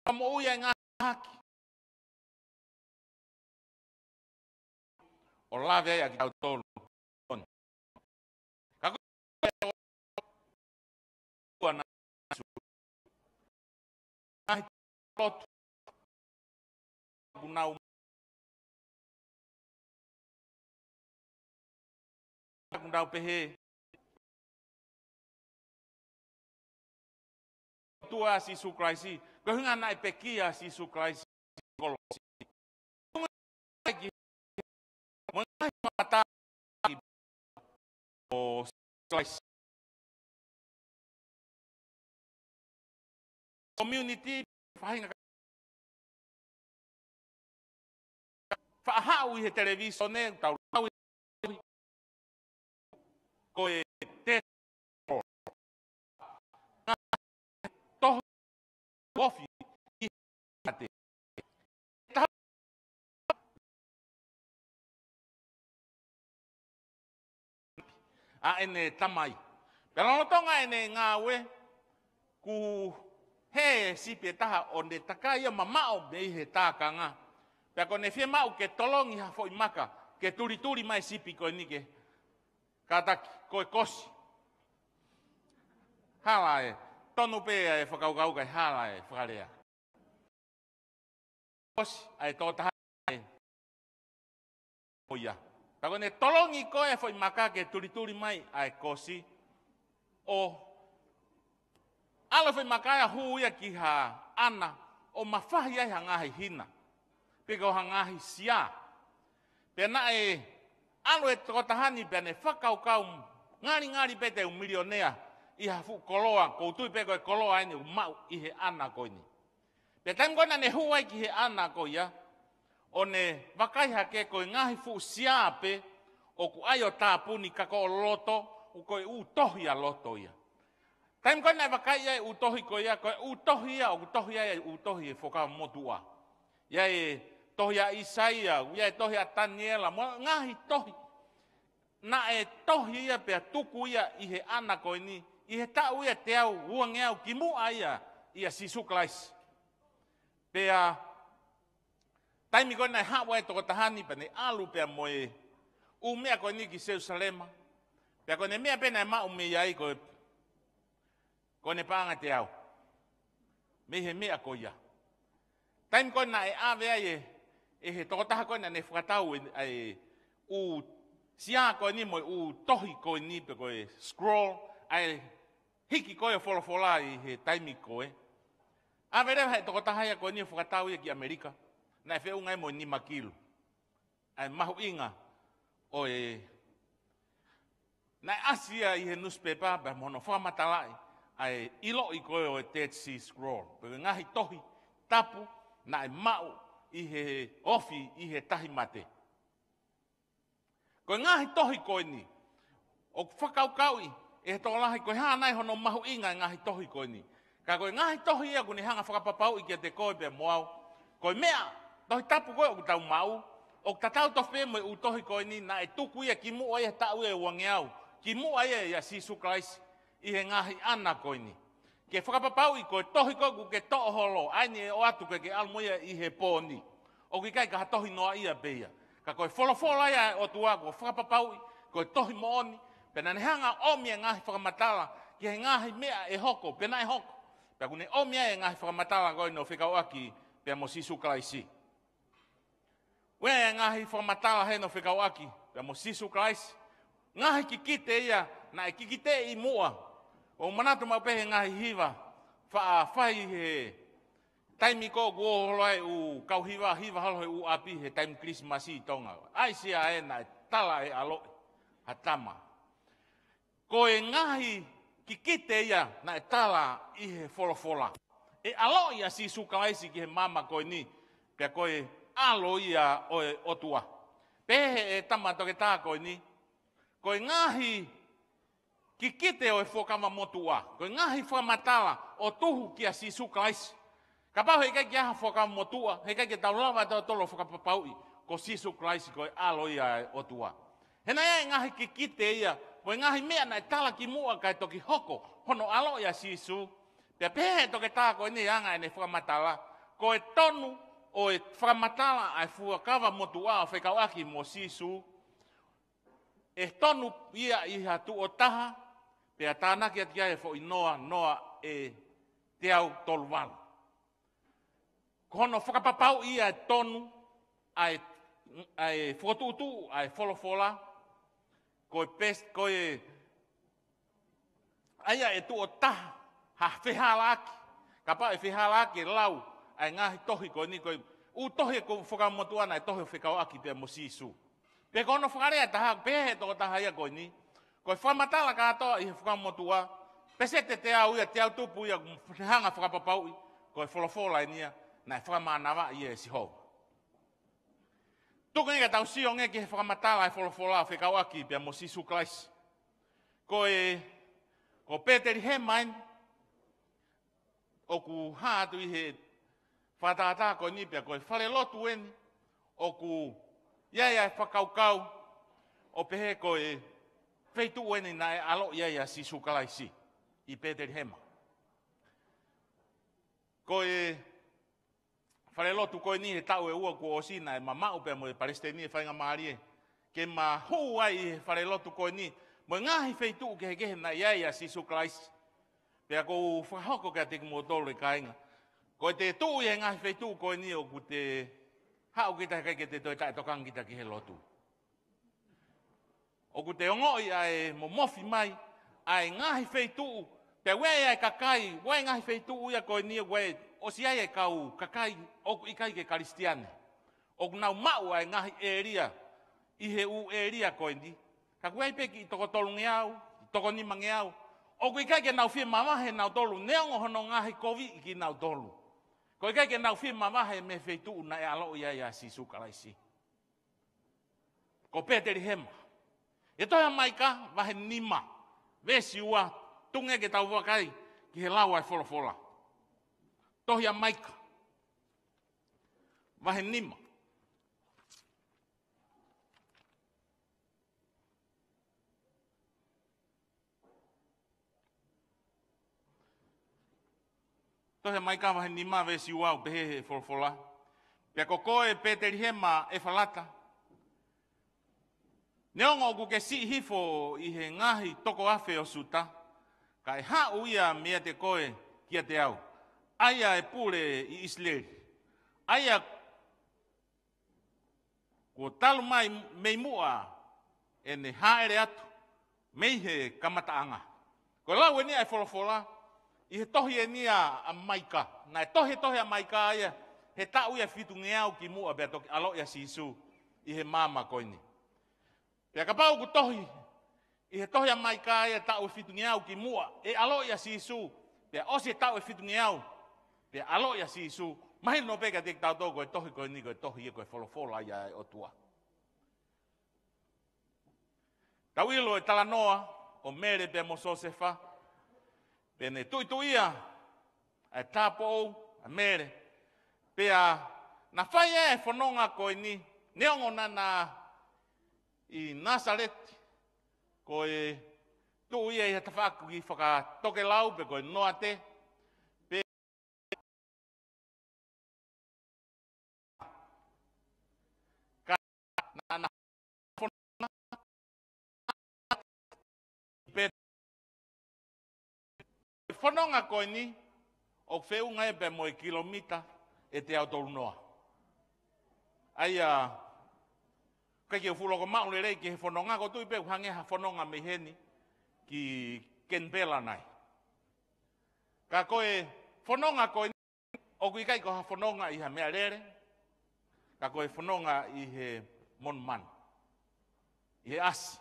Ka moʻui ai ngaahi haki ʻo lave ai ʻa kitautolu. Ka ko e ua na ngaahi lotu ʻoku nau, ʻoku nau pehē, ʻOtua Sīsū Kalaisi, ko e ʻuhinga naʻe pekia Sīsū Kalaisi kolosi. Mo e ngaahi mata ʻo Kalaisi. Community, faʻahinga faʻa haʻu ʻi he televīsone, tau lau ʻi ko e te toho ofi ʻi ate. ʻA ʻene Tamai. Pea lolotonga ʻene ngāue, ʻoku e sipi ʻe taha ʻo ne takai ia mamaʻo mei he tākanga. Pea ko ʻene fiemaʻu ke tolongi ha foʻi maka, ke tulituli mai sipi ko eni ke kātaki, ko e kosi. Hala e, tonu pē ʻa e fakakaukau ka e hala e fakalea. Kosi, ʻa e tokotaha ē. ʻO ia. Pea ko ʻene tolongi ko ē foʻi maka ke tulituli mai ʻa e kosi. ʻO ʻalu foʻi maka ia hū ia ki ha ʻana ʻo mafahi ai ha ngaahi hina. Pe ko ha ngaahi sia. Pea naʻe ʻalu e tokotaha ni pea ne fakakaukau ngalingali pē te u milionea ʻi ha fuʻu koloa, ʻoku ou tui pē ko e koloa eni ʻoku maʻu ʻi he ʻana ko eni. Pea taimi ko ē naʻa ne hū ai ki he ʻana ko ia, ʻo ne vakai hake ko e ngaahi fuʻu sia pē ʻoku ʻai ʻo tāpuni ka ko e loto, ʻoku ko e ʻū tohi ʻa loto ia. Taimi ko ē naʻe vakai ai e ʻū tohi ko ia, ko e ʻū tohi ia, ʻoku tohi ai e ʻū tohi e Fuakava Motuʻa. ʻI ai e tohi ʻa ʻĪsaia, ʻi ai e tohi ʻa Taniela, mo e ngaahi tohi. Naʻe tohi ia pea tuku ia ʻi he ʻana ko eni, ʻi he taʻu ia teau uangeau kimuʻa ia ʻia Sīsū Kalaisi. Pea taimi ko ē naʻe haʻu ai e tokotaha ni pea ne ʻalu pea mo e ʻū meʻa ko eni ki Selusalema. Pea ko ʻene meʻa pē naʻe maʻu mei ai ko e, ko ʻene paʻanga teau. Mei he meʻa ko ia. Taimi ko ē naʻe ʻave ai e, ʻe he tokotaha ko ē naʻa ne fakatau e, e ʻū sia ko eni mo e ʻū tohi ko eni pe ko e scroll, ʻa e hiki ko ē ʻo folofola ʻi he taimi ko ē. ʻAve leva he tokotaha ia ko eni ʻo fakatau ia ki ʻAmelika. Naʻe feʻunga ia mo e nima kilu. ʻA e mahuʻinga ʻo e, naʻe ʻasi ia ʻi he newspaper pea mo hono fakamatalaʻi ʻa e ʻiloʻi ko ē ʻo e Dead Sea Scroll. Pe ko e ngaahi tohi tapu naʻe maʻu ʻi he ofi ʻi he Tahi Mate. Ko e ngaahi tohi ko eni, ʻoku fakakaukauʻi ʻe he tokolahi ko e hā nai hono mahuʻinga e ngaahi tohi ko eni. Ka ko e ngaahi tohi ia ʻoku ne hanga fakapapauʻi kiate koe pea mo au. Ko e meʻa, tohi tapu ko ē ʻoku tau maʻu, ʻoku tatau tofu pē mo e ʻū tohi ko eni naʻe tuku ia kimuʻa ia he taʻu ia ʻe uangeau, kimuʻa ia ʻia Sīsū Kalaisi, ʻi he ngaahi ʻana ko eni. Ke fakapapauʻi ko e tohi ko ē ʻoku ke toʻo holo, ʻa eni ʻe ʻoatu ke ke ʻalu mo ia ʻi he pō ni. ʻOku ʻikai ko ha tohi noaʻia pē ia. Ka ko e folofola ia ʻa e ʻOtua ʻoku fakapapauʻi, ko e tohi moʻoni, pea naʻa ne hanga ʻo ʻomi e ngaahi fakamatala, ki he ngaahi meʻa ʻe hoko, pea naʻe hoko. Pea ʻoku ne ʻomi ai e ngaahi fakamatala ko eni ʻo fekauʻaki, pea mo Sīsū Kalaisi. ʻOku ʻi ai e ngaahi fakamatala heni ʻo fekauʻaki, pea mo Sīsū Kalaisi. Ngaahi kikite ia, naʻe kikiteʻi muʻa. ʻOku ou manatu maʻu pē he ngaahi hiva, faʻa fai he taimi ko ē ʻoku ō holo ai ʻū kau hiva, hiva holo he ʻū ʻapi he taimi Kilisimasi ʻi Tonga. ʻAi sia ē naʻe tala ʻe ʻAloʻi, ha tama. Ko e ngaahi kikite ia naʻe tala ʻi he folofola. ʻE ʻaloʻi ʻa Sīsū Kalaisi ki he māmani ko eni, pea ko e ʻAlo ia ʻo e ʻOtua. Pehē ʻe he tama toketā ko eni, ko e ngaahi kikite ʻo e Fuakava Motuʻa, ko e ngaahi fakamatala ʻo tuhu kia Sīsū Kalaisi. Kapau heʻikai ke ʻi ai ha Fuakava Motuʻa, heʻikai ke tau lava ʻe tautolu ʻo fakapapauʻi, ko Sīsū Kalaisi ko e ʻAlo ia ʻo e ʻOtua. He naʻe ʻi ai e ngaahi kikite ia, mo e ngaahi meʻa naʻe tala kimuʻa kae toki hoko, hono ʻaloʻi ʻa Sīsū. Pea pehē ʻe he toketā ko eni ʻa e anga ʻene fakamatala, ko e tonu ʻo e fakamatala ʻa e Fuakava Motuʻa ʻo fekauʻaki mo Sīsū, ʻe tonu ia ʻi ha tuʻo taha, pea tānaki atu ki ai e foʻi noa, noa ʻe teau tolu valu. Ko hono fakapapauʻi ia e tonu, ʻa e, ʻa e fokotuʻutuʻu, ʻa e folofola, ko e pes-, ko e, ʻa ia ʻe tuʻo taha, ha fehālaaki, kapau ʻe fehālaaki e lau, ʻa e ngaahi tohi ko eni ko e, ʻū tohi ʻoku Fuakava Motuʻa naʻe tohi ʻo fekauʻaki pea mo Sīsū. Pea ko hono fakalea ʻe taha, pehē ʻe he tokotaha ia ko eni, ko e fakamatala kātoa ʻi he Fuakava Motuʻa, peseti ʻe teau ia, teau tupu ia, ʻoku ne hanga fakapapauʻi, ko e folofola eni ia, naʻe fakamānavaʻi ia ʻe Sihova. Tuku ange ka tau sio ange ki he fakamatala ʻa e folofola ʻo fekauʻaki pea mo Sīsū Kalaisi. Ko e, ko Petelihema eni, ʻoku hā atu ʻi he fakatātā ko eni pea ko e falelotu eni, ʻoku ʻi ai ʻa e fakakaukau, ʻo pehē ko e feituʻu eni naʻe ʻaloʻi ai ʻa Sīsū Kalaisi, ʻi Petelihema. Ko e falelotu ko eni he taʻu ʻe ua kuo ʻosi naʻe ma maʻu pea mo e palesiteni e faingamālie ke ma hū ai ʻi he falelotu ko eni mo e ngaahi feituʻu kehekehe naʻe ʻi ai ʻa Sīsū Kalaisi. Pea ʻoku ou fakahoko kiate kimoutolu e kāinga, ko ʻete tuʻu ʻi he ngaahi feituʻu ko eni ʻoku te haʻu kita he ʻikai ke te toe taʻetokangaʻi kita ki he lotu. ʻOku te ongoʻi ʻa e momofi mai ʻa e ngaahi feituʻu, pea ʻoku ʻi ai ʻa e kakai, ʻoku ʻi ai e ngaahi feituʻu ia ko eni ʻoku ʻosi ʻi ai e kau kakai ʻoku ʻikai ke Kalisitiane. ʻOku nau maʻu ʻa e ngaahi ʻēlia ʻi he ʻū ʻēlia ko eni. Ka ʻoku ʻi ai pē kiʻi toko tolungeau, kiʻi toko nimangeau ʻoku ʻikai ke nau fie mavahe nautolu, neongo hono ngaahi koviʻi kinautolu. ʻOku ʻikai ke nau fie mavahe mei he feituʻu naʻe ʻaloʻi ai ʻa Sīsū Kalaisi. Ko Petelihema. ʻI he tohi ʻa Maika, vahe nima, veesi ua, tuku ke tau vakai ki he lau ʻa e folofola. Tohi ʻa Maika, vahe nima. Tohi ʻa Maika vahe nima veesi ua ʻoku pehē he folofola: Pea ko koe Petelihema ʻEfalata, neongo ʻoku ke siʻi hifo ʻi he ngaahi toko afe ʻo Siuta, ka ʻe haʻu ia meiate koe kiate au, ʻa ia ʻe pule ʻi ʻIsileli, ʻa ia kuo talu mai mei muʻa ʻene hāʻele atu mei he kamataʻanga. Ko e lau eni ʻa e folofola ʻi he tohi eni ʻa, ʻa Maika. Naʻe tohi, tohi ʻa Maika ia he taʻu ia fitungeau ki muʻa pea toki ʻaloʻi ʻa Sīsū ʻi he maama ko eni. Pea kapau ʻoku tohi ʻi he tohi ʻa Maika ia taʻu ʻe fitungeau ki muʻa ʻe ʻaloʻi ʻa Sīsū, pea ʻosi e taʻu ʻe fitungeau pea ʻaloʻi ʻa Sīsū, mahino pē kiate kitautolu ko e tohi ko eni ko e tohi ia ko e folofola ia ʻa e ʻOtua. Tau ʻilo e talanoa ʻo Mele pea mo Siosefa, pea ne tuʻituʻia ʻa e tāupoʻou ʻa Mele. Pea na fai e fononga ko eni, neongo naʻa na ʻi Nāsaleti, ko e tuʻu ia ʻi ha tafaʻaki fakatokelau pe ko e noate, pe ka naʻa na fononga pe fononga ko eni ʻoku feʻunga ia pea mo e kilomita ʻe teau tolu noa. ʻA ia, ʻikai ke u fuʻu loko maʻu lelei ki he fononga, ʻoku ou tui pē ʻoku hangē ha fononga mei heni ki Kenipela nai. Ka ko e fononga ko eni ʻoku ʻikai ko ha fononga ʻi ha meʻalele, ka ko e fononga ʻi he monumanu, ʻi he ʻasi.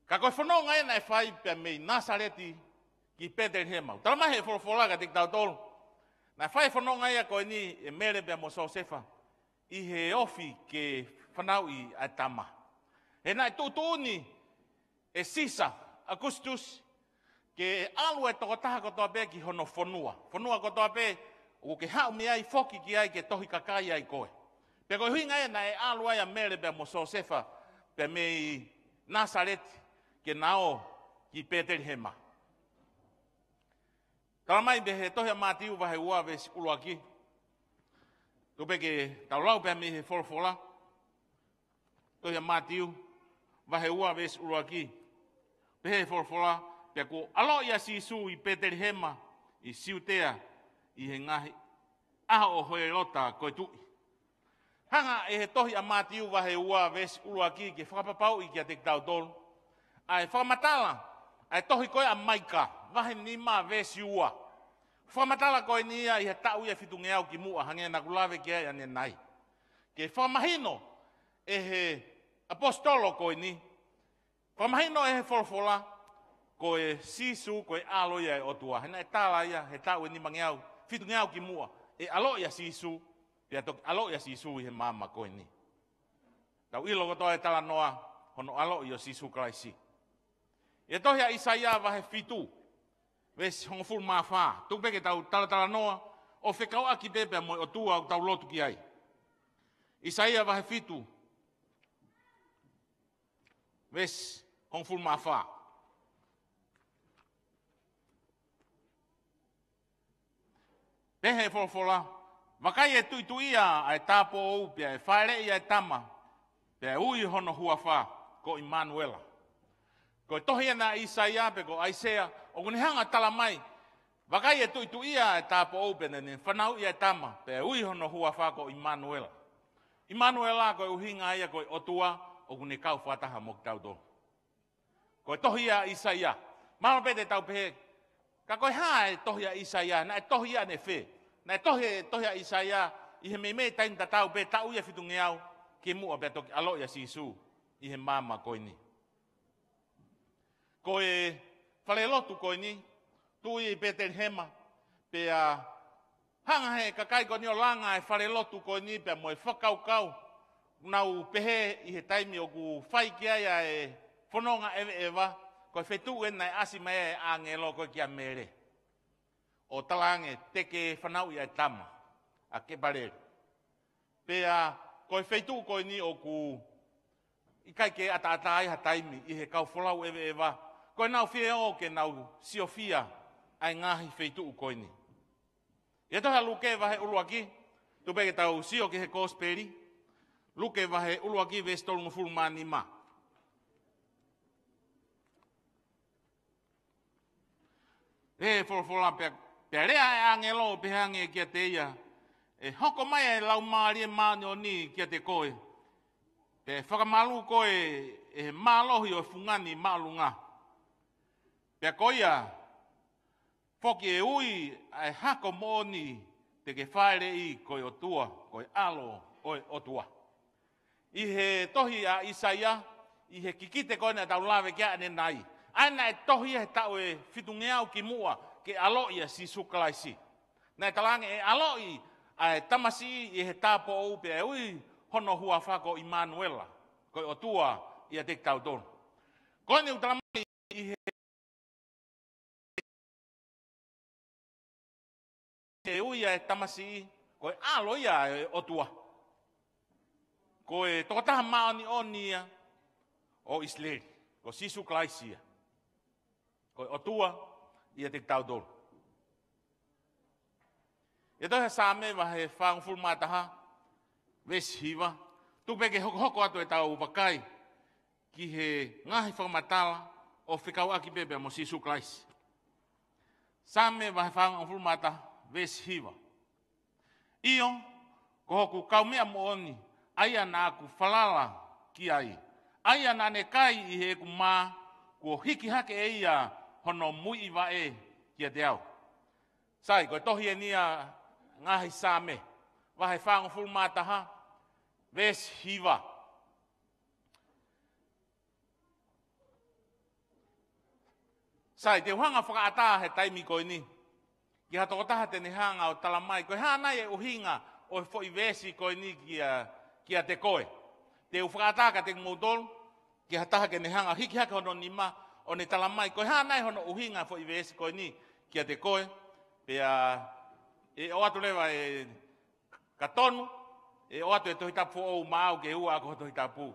Ka ko e fononga ena ʻe fai pea mei Nāsaleti ki Petelihema. Talamai he folofola kiate kitautolu naʻe fai e fononga ia ko eni ʻe Mele pea mo Siosefa ʻi he ofi ke fanauʻi ʻa e tama. He naʻe tuʻutuʻuni ʻe Sisa ʻAukusitusi ke ʻalu e tokotaha kotoa pē ki hono fonua. Fonua kotoa pē ʻoku ke haʻu mei ai, foki ki ai ke tohi kakai ai koe. Pea ko e ʻuhinga ia naʻe ʻalu ai ʻa Mele pea mo Siosefa pea mei Nāsaleti ke na ō ki Petelihema. Talamai pē he tohi ʻa Mātiu vahe ua veesi ʻuluaki. Tuku pē ke tau lau pē mei he folofola. Tohi ʻa Mātiu vahe ua veesi ʻuluaki. Pehē he folofola: Pea kuo ʻaloʻi ʻa Sīsū ʻi Petelihema ʻi Siutea ʻi he ngaahi ʻaho ʻo Hēlota ko e tuʻi. Hanga ʻe he tohi ʻa Mātiu vahe ua veesi ʻuluaki ke fakapapauʻi kiate kitautolu ʻa e fakamatala ʻa e tohi ko ē ʻa Maika vahe nima veesi ua. Fakamatala ko eni ia ʻi he taʻu ia fitungeau ki muʻa, hangē naʻa ku lave ki ai ʻanenai. Ke fakamahino ʻe he ʻaposetolo ko eni, fakamahino ʻe he folofola, ko e Sīsū ko e ʻAlo ia ʻo e ʻOtua. He naʻe tala ia he taʻu ʻe nimangeau fitungeau ki muʻa ʻe ʻaloʻi ʻa Sīsū, pea toki ʻaloʻi ʻa Sīsū ʻi he maama ko eni. Tau ʻilo kotoa e talanoa hono ʻaloʻi ʻo Sīsū Kalaisi. ʻI he tohi ʻa ʻAisea vahe fitu veesi hongofulu mā fā. Tuku pē ke tau talatalanoa ʻo fekauʻaki pē pea mo e ʻOtua ʻoku tau lotu ki ai. ʻAisea vahe fitu veesi hongofulu mā fā. Pehē ʻe he folofola, vakai ʻe tuʻituʻia ʻa e tāupoʻou pea ʻe fāʻeleʻi ʻa e tama, pea ʻe ui hono huafa ko ʻImanuela. Ko e tohi ena ʻa ʻIsaia pe ko ʻAisea, ʻoku ne hanga ʻo tala mai, vakai ʻe tuʻituʻia ʻa e tāupoʻou pea ne fanauʻi ʻa e tama, pea ʻe ui hono huafa ko ʻImanuela. ʻImanuela ko e ʻuhinga ia ko e ʻOtua ʻoku ne kau fakataha mo kitautolu. Ko e tohi ʻa ʻIsaia. Mahalo pē te tau pehē, ka ko e hā e tohi ʻa ʻIsaia, naʻe tohi ʻanefē? Naʻe tohi, tohi ʻa ʻIsaia ʻi he meimei taimi tatau pē, taʻu ia ʻe fitungeau kimuʻa pea toki ʻaloʻi ʻa Sīsū ʻi he maama ko eni. Ko e falelotu ko eni, tuʻu ʻi Petelihema, pea hanga ʻe he kakai ko eni ʻo langa e falelotu ko eni pea mo e fakakaukau naʻa nau pehē ʻi he taimi ʻoku fai ki ai ʻa e fononga ʻeveʻeva, ko e feituʻu ena naʻe ʻasi mai ai e ʻāngelo ko ē kia Mele ʻo talaange te ke fanauʻi ʻa e tama, ʻa Kepaleli. Pea ko e feituʻu ko eni ʻoku ʻikai ke ʻataʻatā ai ha taimi ʻi he kau folau ʻeveʻeva, ko ʻenau fie ō ke nau siofia ʻa e ngaahi feituʻu ko eni. ʻI he tohi ʻa Luke vahe ʻuluaki, tuku pē ke tau sio ki he Kosipeli, Luke vahe ʻuluaki veesi tolungofulu mā nima. Pehē ʻe he folofola, pea, pea lea ʻa e ʻāngelo ʻo pehē ange kiate ia, ʻe hoko mai ʻa e Laumālie Māʻoniʻoni kiate koe, pea ʻe fakamalū koe ʻe he mālohi ʻo e fungani māʻolunga. Pea ko ia foki ʻe ui ʻa e hako moʻoni te ke fāʻeleʻi ko e ʻOtua, ko e ʻAlo ʻo e ʻOtua. ʻI he tohi ʻa ʻIsaia, ʻi he kikite ko ē naʻa tau lave ki ai ʻanenai, ʻa ia naʻe tohi he taʻu ʻe fitungeau kimuʻa ke ʻaloʻi ʻa Sīsū Kalaisi. Naʻe talaange ʻe ʻaloʻi ʻa e tamasiʻi ʻi he tāupoʻou pea ʻe ui hono huafa ko ʻImanuela, ko e ʻOtua ʻiate kitautolu. Ko eni ʻoku tala mai ʻi he ʻe ui ʻa e tamasiʻi, ko e ʻAlo ia ʻo e ʻOtua. Ko e Tokotaha Māʻoniʻoni ia ʻo ʻIsileli, ko Sīsū Kalaisi ia. Ko e ʻOtua ʻiate kitautolu. ʻI he tohi ʻa Saame vahe fāngofulu mā taha, veesi hiva, tuku pē ke hokohoko atu ʻetau vakai ki he ngaahi fakamatala ʻo fekauʻaki pē pea mo Sīsū Kalaisi. Saame vahe fāngofulu mā taha, veesi hiva. ʻIo, ko hoku kaumeʻa moʻoni, ʻa ia naʻa ku falala ki ai, ʻa ia naʻa ne kai ʻi heʻeku mā, kuo hiki hake ʻe ia hono muiʻi vaʻe kiate au. Sai, ko e tohi eni ʻa e ngaahi Saame, vahe fāngofulu mā taha, veesi hiva. Sai, te u hanga ʻo fakaʻatā he taimi ko eni ki ha tokotaha te ne hanga ʻo tala mai, ko e hā nai e ʻuhinga ʻo e foʻi veesi ko eni kia, kiate koe. Te u fakaʻatā kiate kimoutolu, ki ha taha ke ne hanga ʻo hiki hake hono nima, ʻo ne tala mai, ko e hā nai hono ʻuhinga e foʻi veesi ko eni kiate koe, pea ʻe ʻoatu leva ʻe ka tonu, ʻe ʻoatu e Tohi Tapu foʻou maʻau ke ua ako Tohi Tapu.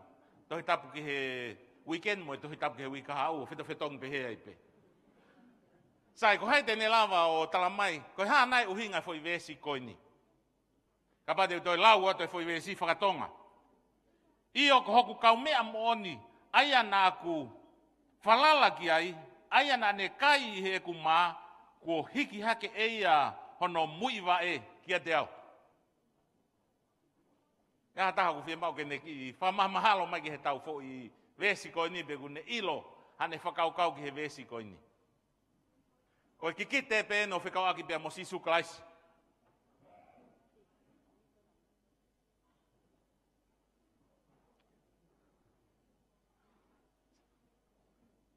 Tohi Tapu ki he weekend mo e Tohi Tapu ki he uike kahaʻu, ʻo fetofetongi pehē ai pē. Sai, ko hai te ne lava ʻo tala mai, ko e hā nai ʻuhinga e foʻi veesi ko eni. Kapau te u toe lau atu e foʻi veesi fakatonga. ʻIo, ko hoku kaumeʻa moʻoni, ʻa ia naʻa ku falala ki ai, ʻa ia naʻa ne kai ʻi heʻeku mā, kuo hiki hake ʻe ia hono muiʻi vaʻe kiate au. ʻI ai ha taha ʻoku fiemaʻu ke ne kiʻi fakamahamahalo mai ki heʻetau foʻi veesi ko eni pe ʻoku ne ʻilo haʻane fakakaukau ki he veesi ko eni. Ko e kikite pē ʻeni ʻo fekauʻaki pea mo Sīsū Kalaisi.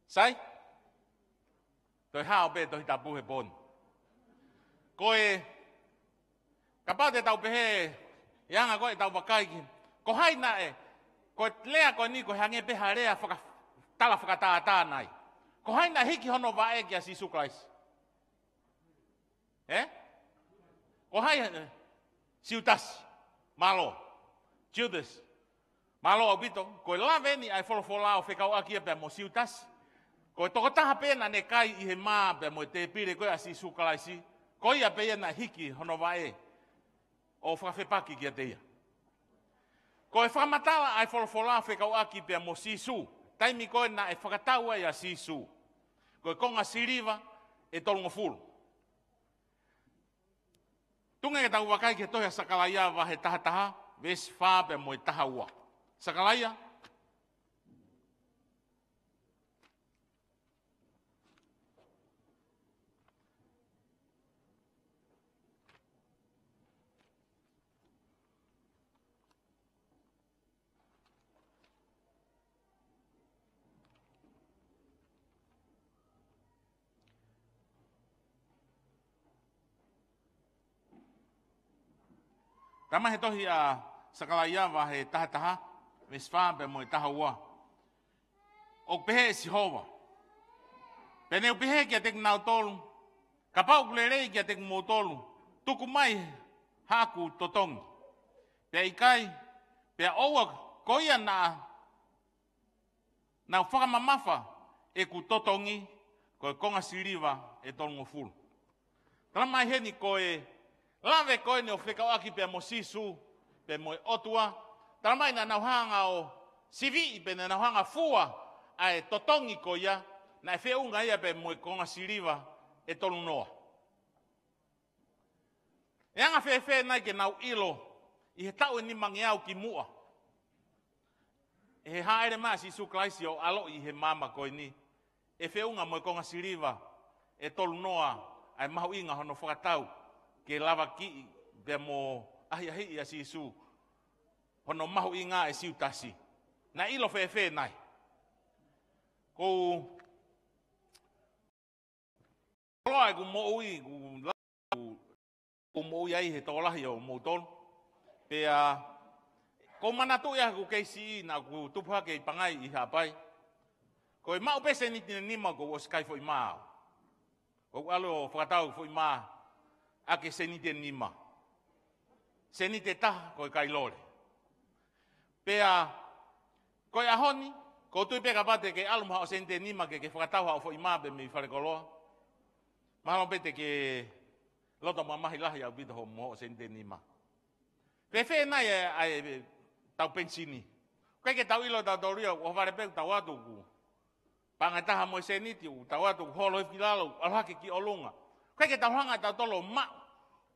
Sai? Toe hao pē Tohi Tapu he pō ni. Ko e, kapau te tau pehē, ʻi he anga ko ē ʻetau vakai ki, ko hai naʻe, ko e lea ko eni ko e hangē pē ha lea faka-, tala fakatātā nai. Ko hai naʻe hiki hono vaʻe kia Sīsū Kalaisi? Ē? Ko hai, ē? Siutasi. Mālō. Judas. Mālō ʻaupito. Ko e lave ʻeni ʻa e folofola ʻo fekauʻaki ia pea mo Siutasi. Ko e tokotaha pē naʻa ne kai ʻi he mā pea mo e tēpile ko ē ʻa Sīsū Kalaisi, Ko ia pē ia naʻe hiki hono vaʻe ʻo fakafepaki kiate ia. Ko e fakamatala ʻa e folofola fekauʻaki pea mo Sīsū, taimi ko ē naʻe fakatau ai ʻa Sīsū, ko e konga siliva ʻe tolungofulu. Tuku ke tau vakai ki he tohi ʻa Sakalaia vahe taha taha, veesi fā pea mo e taha ua. Sakalaia. Talamai he tohi ʻa Sakalaia vahe taha taha, veesi fā pea mo e taha ua. ʻOku pehē ʻe Sihova, pea ne u pehē kiate kinautolu, kapau ʻoku lelei kiate kimoutolu, tuku mai haʻaku totongi. Pea ʻikai, pea ʻoua, ko ia naʻa nau fakamamafa ʻeku totongi, ko e konga siliva ʻe tolungofulu. Talamai heni ko e lave ko eni ʻo fekauʻaki pea mo Sīsū, pea mo e ʻOtua. Talamai naʻa nau hanga ʻo siviʻi pea naʻa nau hanga ʻo fua ʻa e totongi ko ia, naʻe feʻunga ia pea mo e konga siliva ʻe tolunoa. ʻE anga fēfē nai ke nau ʻilo ʻi he taʻu ʻe nimangeau kimuʻa, ʻe he hāʻele mai ʻa Sīsū Kalaisi ʻo ʻaloʻi ʻi he māmani ko eni, ʻe feʻunga mo e konga siliva ʻe tolunoa ʻa e mahuʻinga hono fakatau ke lavakiʻi pea mo ʻahiʻahiʻi ʻa Sīsū, hono mahuʻinga ʻe Siutasi? Naʻe ʻilo fēfē nai? Ko u koloa ʻeku moʻui, ʻeku la-, ʻeku, ʻeku moʻui ai he tokolahi ʻo moutolu. Pea ko u manatuʻi ʻa ʻeku kei siʻi naʻa ku tupu hake ʻi Pangai ʻi Haʻapai. Ko e maʻu pē seniti ʻe nima ko u ʻosi kai foʻi mā. Ko u ʻalu ʻo fakatau foʻi mā ʻaki e seniti ʻe nima. Seniti ʻe taha ko e kai lole. Pea ko e ʻaho ni, ko u tui pē kapau te ke ʻalu mo haʻo seniti ʻe nima ke ke fakatau haʻo foʻi mā pē mei falekoloa, mahalo pē te ke loto mamahi lahi ʻaupito hoʻo mo hoʻo seniti ʻe nima. Fēfē nai ʻa e, ʻa e tau penisini? ʻOku ʻikai ke tau ʻilo tautolu ia, ʻohovale pē ʻoku tau ʻatu ʻoku paʻanga ʻe taha mo e seniti, ʻoku tau ʻatu ʻoku holo hifo ki lalo, ʻalu hake ki ʻolunga. ʻOku ʻikai ke tau hanga tautolu ʻo maʻu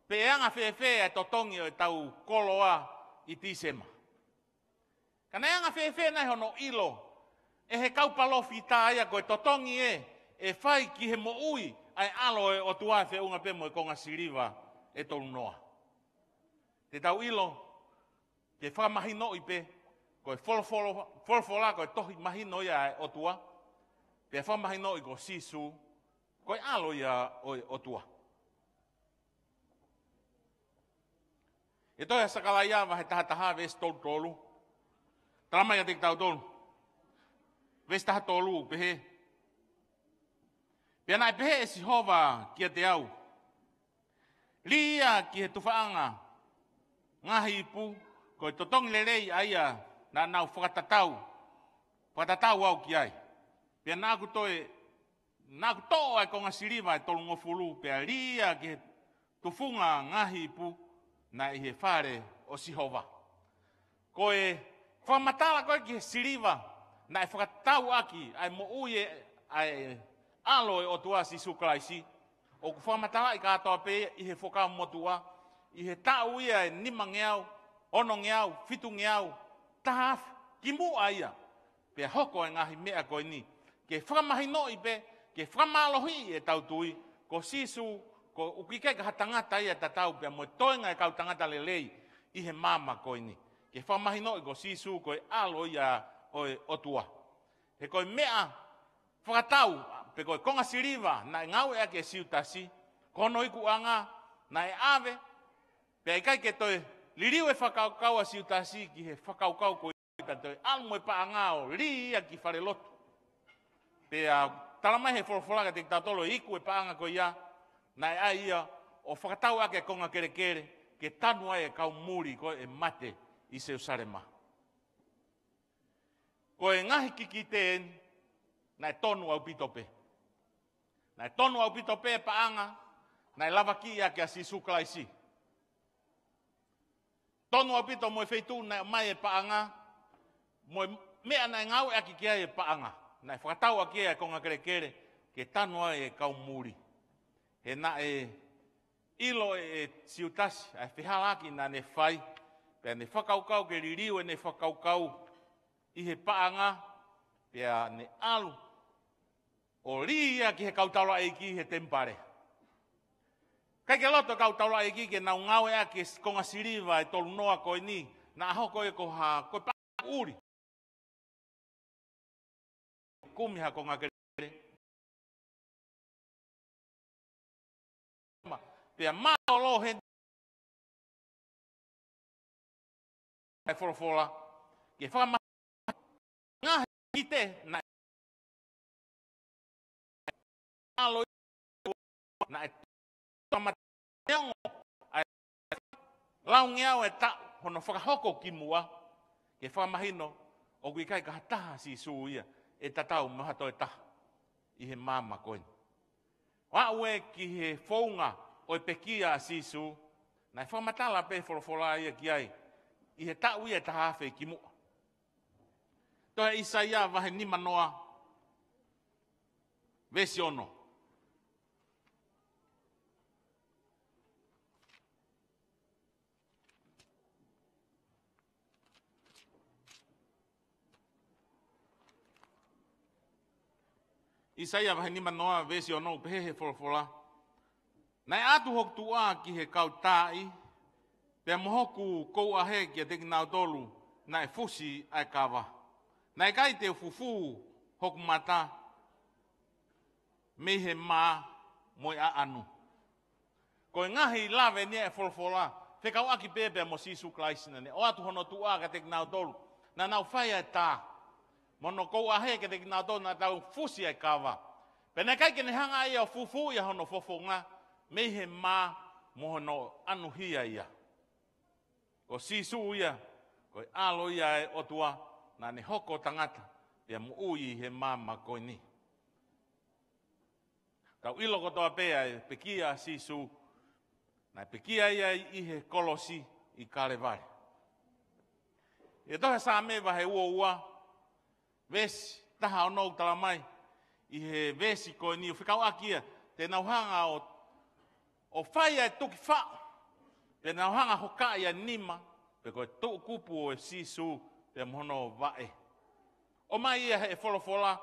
pe ʻe anga fēfē ʻa e totongi ʻo ʻetau koloa ʻi Tīsema. Ka naʻe anga fēfē nai hono ʻilo ʻe he kau palōfita ia ko e totongi ē ʻe fai ki he moʻui ʻa e ʻAlo ʻo e ʻOtua ʻe feʻunga pē mo e konga siliva ʻe tolunoa? Te tau ʻilo ke fakamahinoʻi pē ko e folofolo-, folofola ko e tohi mahino ia ʻa e ʻOtua, pea fakamahinoʻi ko Sīsū ko e ʻAlo ia ʻo e ʻOtua. ʻI he tohi ʻa Sakalaia vahe taha taha veesi tolu tolu. Talamai ʻe kitautolu. Veesi taha tolu pehē: Pea naʻe pehē ʻe Sihova kiate au, lī ia ki he tufaʻanga ngaahi ipu, ko e totongi lelei ʻa ia naʻa nau fakatatau, fakatatau au ki ai. Pea naʻa ku toe, naʻa ku toʻo ʻa e konga siliva ʻe tolungofulu, pea lī ia ki he tufunga ngaahi ipu naʻe ʻi he fale ʻo Sihova. Ko e fakamatala ko ē ki he siliva naʻe fakatau ʻaki ʻa e moʻui ʻa e ʻAlo ʻo e ʻOtua, Sīsū Kalaisi, ʻoku fakamatalaʻi kātoa pē ʻi he Fuakava Motuʻa, ʻi he taʻu ia ʻe nimangeau, onongeau, fitungeau, taha afe kimuʻa ia. Pea hoko e ngaahi meʻa ko eni ke fakamahinoʻi pē, ke fakamālohiʻi ʻetau tui ko Sīsū, ko ʻoku ʻikai ko ha tangata ia tatau pea mo e toenga ʻo e kau tangata lelei ʻi he māmani ko eni. Ke fakamahinoʻi ko Sīsū ko e ʻAlo ia ʻo e ʻOtua. He ko e meʻa fakatau, pe ko e konga siliva naʻe ngāueʻaki ʻe Siutasi, ko hono ikuʻanga naʻe ʻave, pea ʻikai ke toe liliu e fakakaukau ʻa Siutasi ki he fakakaukau ko ia, pea toe ʻalu mo e paʻanga ʻo lī ia ki falelotu. Pea talamai he folofola kiate kitautolu ʻe iku e paʻanga ko ia, naʻe ʻai ia ʻo fakatau ʻaki e konga kelekele ke tanu ai e kau muli ko ē ʻe mate ʻi Selūsalema. Ko e ngaahi kikite eni naʻe tonu ʻaupito pē. Naʻe tonu ʻaupito pē paʻanga, naʻe lavakiʻi ʻaki ʻa Sīsū Kalaisi. Tonu ʻaupito mo e feituʻu naʻe ʻomai e paʻanga, mo e meʻa naʻe ngāueʻaki ki ai e paʻanga. Naʻe fakatau ʻaki e konga kelekele, ke tanu ai e kau muli. He naʻe ʻilo ʻe, ʻe Siutasi, ʻa e fehālaaki naʻa ne fai, pea ne fakakaukau ke liliu ʻene fakakaukau ʻi he paʻanga, pea ne ʻalu ʻo lī ia ki he kau taulaʻeiki he temipale. ʻIkai ke loto e kau taulaʻeiki ke nau ngāueʻaki e konga siliva ʻe tolu noa ko eni, naʻa hoko ia ko ha, ko e paʻanga ʻuli. Kumi ha konga kelekele. Pea mālōlō he e folofola, ke fakama-, ngaahi kite naʻe ʻalu naʻe tama neongo ʻa e laungeau e taʻu hono fakahoko ki muʻa, ke fakamahino ʻoku ʻikai ko ha taha Sīsū ia ʻe tatau mo ha toe taha ʻi he maama ko eni. ʻO aʻu ē ki he founga ʻo e pekia ʻa Sīsū, naʻe fakamatala pē folofola ia ki ai ʻi he taʻu ia ʻe taha afe ki muʻa. Tohi ʻa ʻIsaia vahe nima noa, veesi ono. ʻIsaia vahe nima noa, veesi ono, ʻoku pehē he folofola: Naʻe ʻatu hoku tuʻa ki he kau taaʻi, pea mo hoku kouʻahe kiate kinautolu naʻe fusi ʻa e kava. Naʻe ʻikai te u fufū hoku mata mei he mā mo e ʻaʻanu. Ko e ngaahi lave eni ʻa e folofola, fekauʻaki pē pea mo Sīsū Kalaisi naʻa ne ʻoatu hono tuʻa kiate kinautolu naʻa nau fai ʻa e tā, mo hono kouʻahe kiate kinautolu naʻa nau fusi ʻa e kava. Pea naʻe ʻikai ke ne hanga ia ʻo fufū ia hono fofonga mei he mā mo hono ʻanuhia ia. Ko Sīsū ia, ko e ʻAlo ia ʻo e ʻOtua, naʻa ne hoko tangata, pea moʻui ʻi he maama ko eni. Tau ʻilo kotoa pē ʻa e pekia ʻa Sīsū, naʻe pekia ia ʻi he kolosi ʻi Kalevale. ʻI he tohi Saame vahe ua ua, veesi taha ono ʻoku talamai ʻi he veesi ko eni ʻoku fekauʻaki ia, te nau hanga ʻo, ʻo fai ʻa e tuki faʻo, te nau hanga ʻo hokaʻi ʻa e nima, pe ko e toʻukupu ʻo Sīsū, pea mo hono vaʻe. ʻOmai ia he folofola,